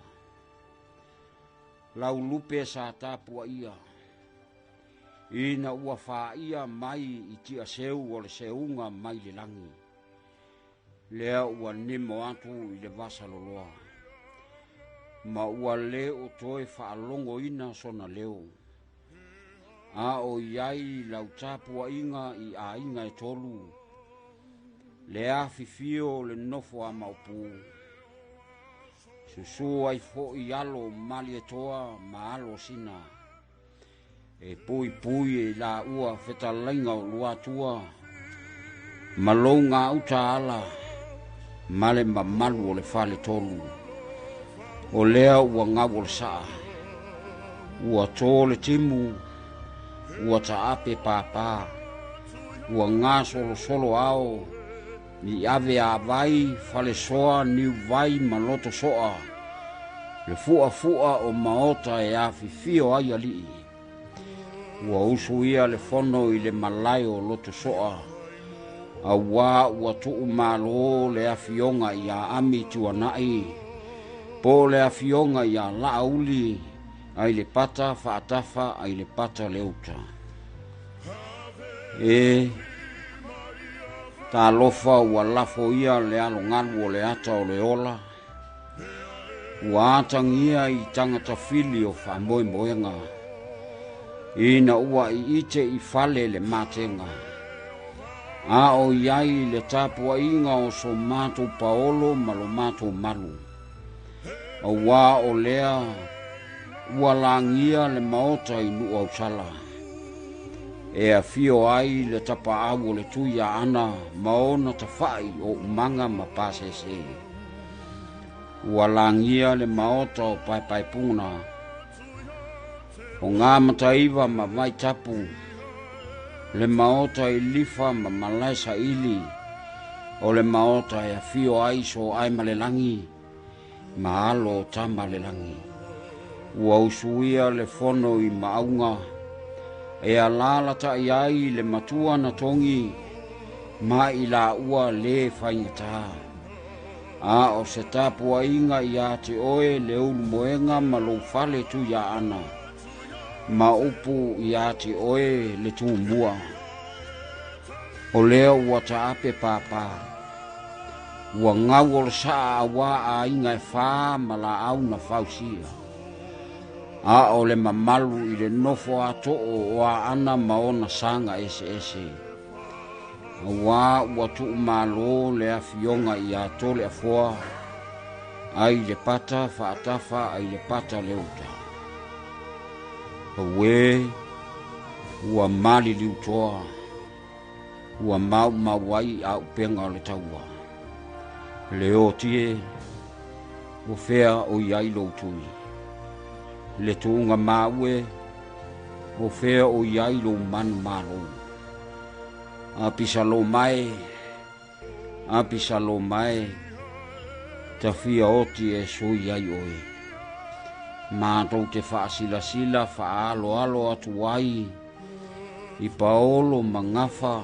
laulupe sa tapuaia ina ua faia mai i tiaseu o le seuga mai le lagi, lea ua nimo atu i le vasaloloa ma ua le o toe faalogoina sona leo. A o i ai lau tapuaiga i aiga e tolu, Le afifio o le nofo a Maopu. Susu ai fo'i alo o Malietoa ma alo o Sina. E puipui e laua fetalaiga o Luatua ma lou gauta ala ma le mamalu o le faletolu. O lea ua gau o le saa, ua tō le timu, ua taape pāpā, ua gasolosolo ao, i ave avai, falesoa, niuvai ma loto soa, le fuafua o maota e afifio ai alii. Ua usu ia le fono i le malae o loto soa, auā ua tuu malo le afioga ia Ami Tuanai, po le afioga ia Laauli, ai le pata faatafa ai le pata le uta. E talofa ua lafo ia le alogalu o le ata o le ola, ua atagia i tagata fili o faamoemoega, ina ua iite i fale le matega, a o i ai le tapuaiga o so matou paolo ma lo matou malu. Auā o lea ua lagia le maota i Nuuausala, e afio ai le tapaau o le Tuiaana ma ona tafai o umaga ma pasese. Ua lagia le maota o Paepaepuna, o ngā mataiva ma Vaitapu, le maota i Lifa ma Malae Saili, o le maota e afio ai so ai ma le lagi, ma alo o tama le lagi. Ua usuia le fono i maauga, e alalatai ai le matua na togi, ma i laua le faigata. A o se tapuaiga ia te oe le ulumoega ma lou fale Tuiaana, ma upu ia te oe le tumua. O lea ua taape pāpā, ua gau o le saa auā aiga e fā ma laau na fausia. A o le mamalu i le nofo atoo o Aana ma ona saga eseese. Auā ua tuumalo le afioga ia Toleafoa, ai le pata faatafa ai le pata le uta. Auē, ua maliliutoa, ua maumau ai aupega o le taua. Le otie, o fea o i ai lou tui. Le tuuga maue, o fea o i ai lou manumalo. Apisaloma e, Apisaloma e, tafia oti e sui ai oe. Matou te faasilasila faaaloalo atu ai i paolo ma gafa.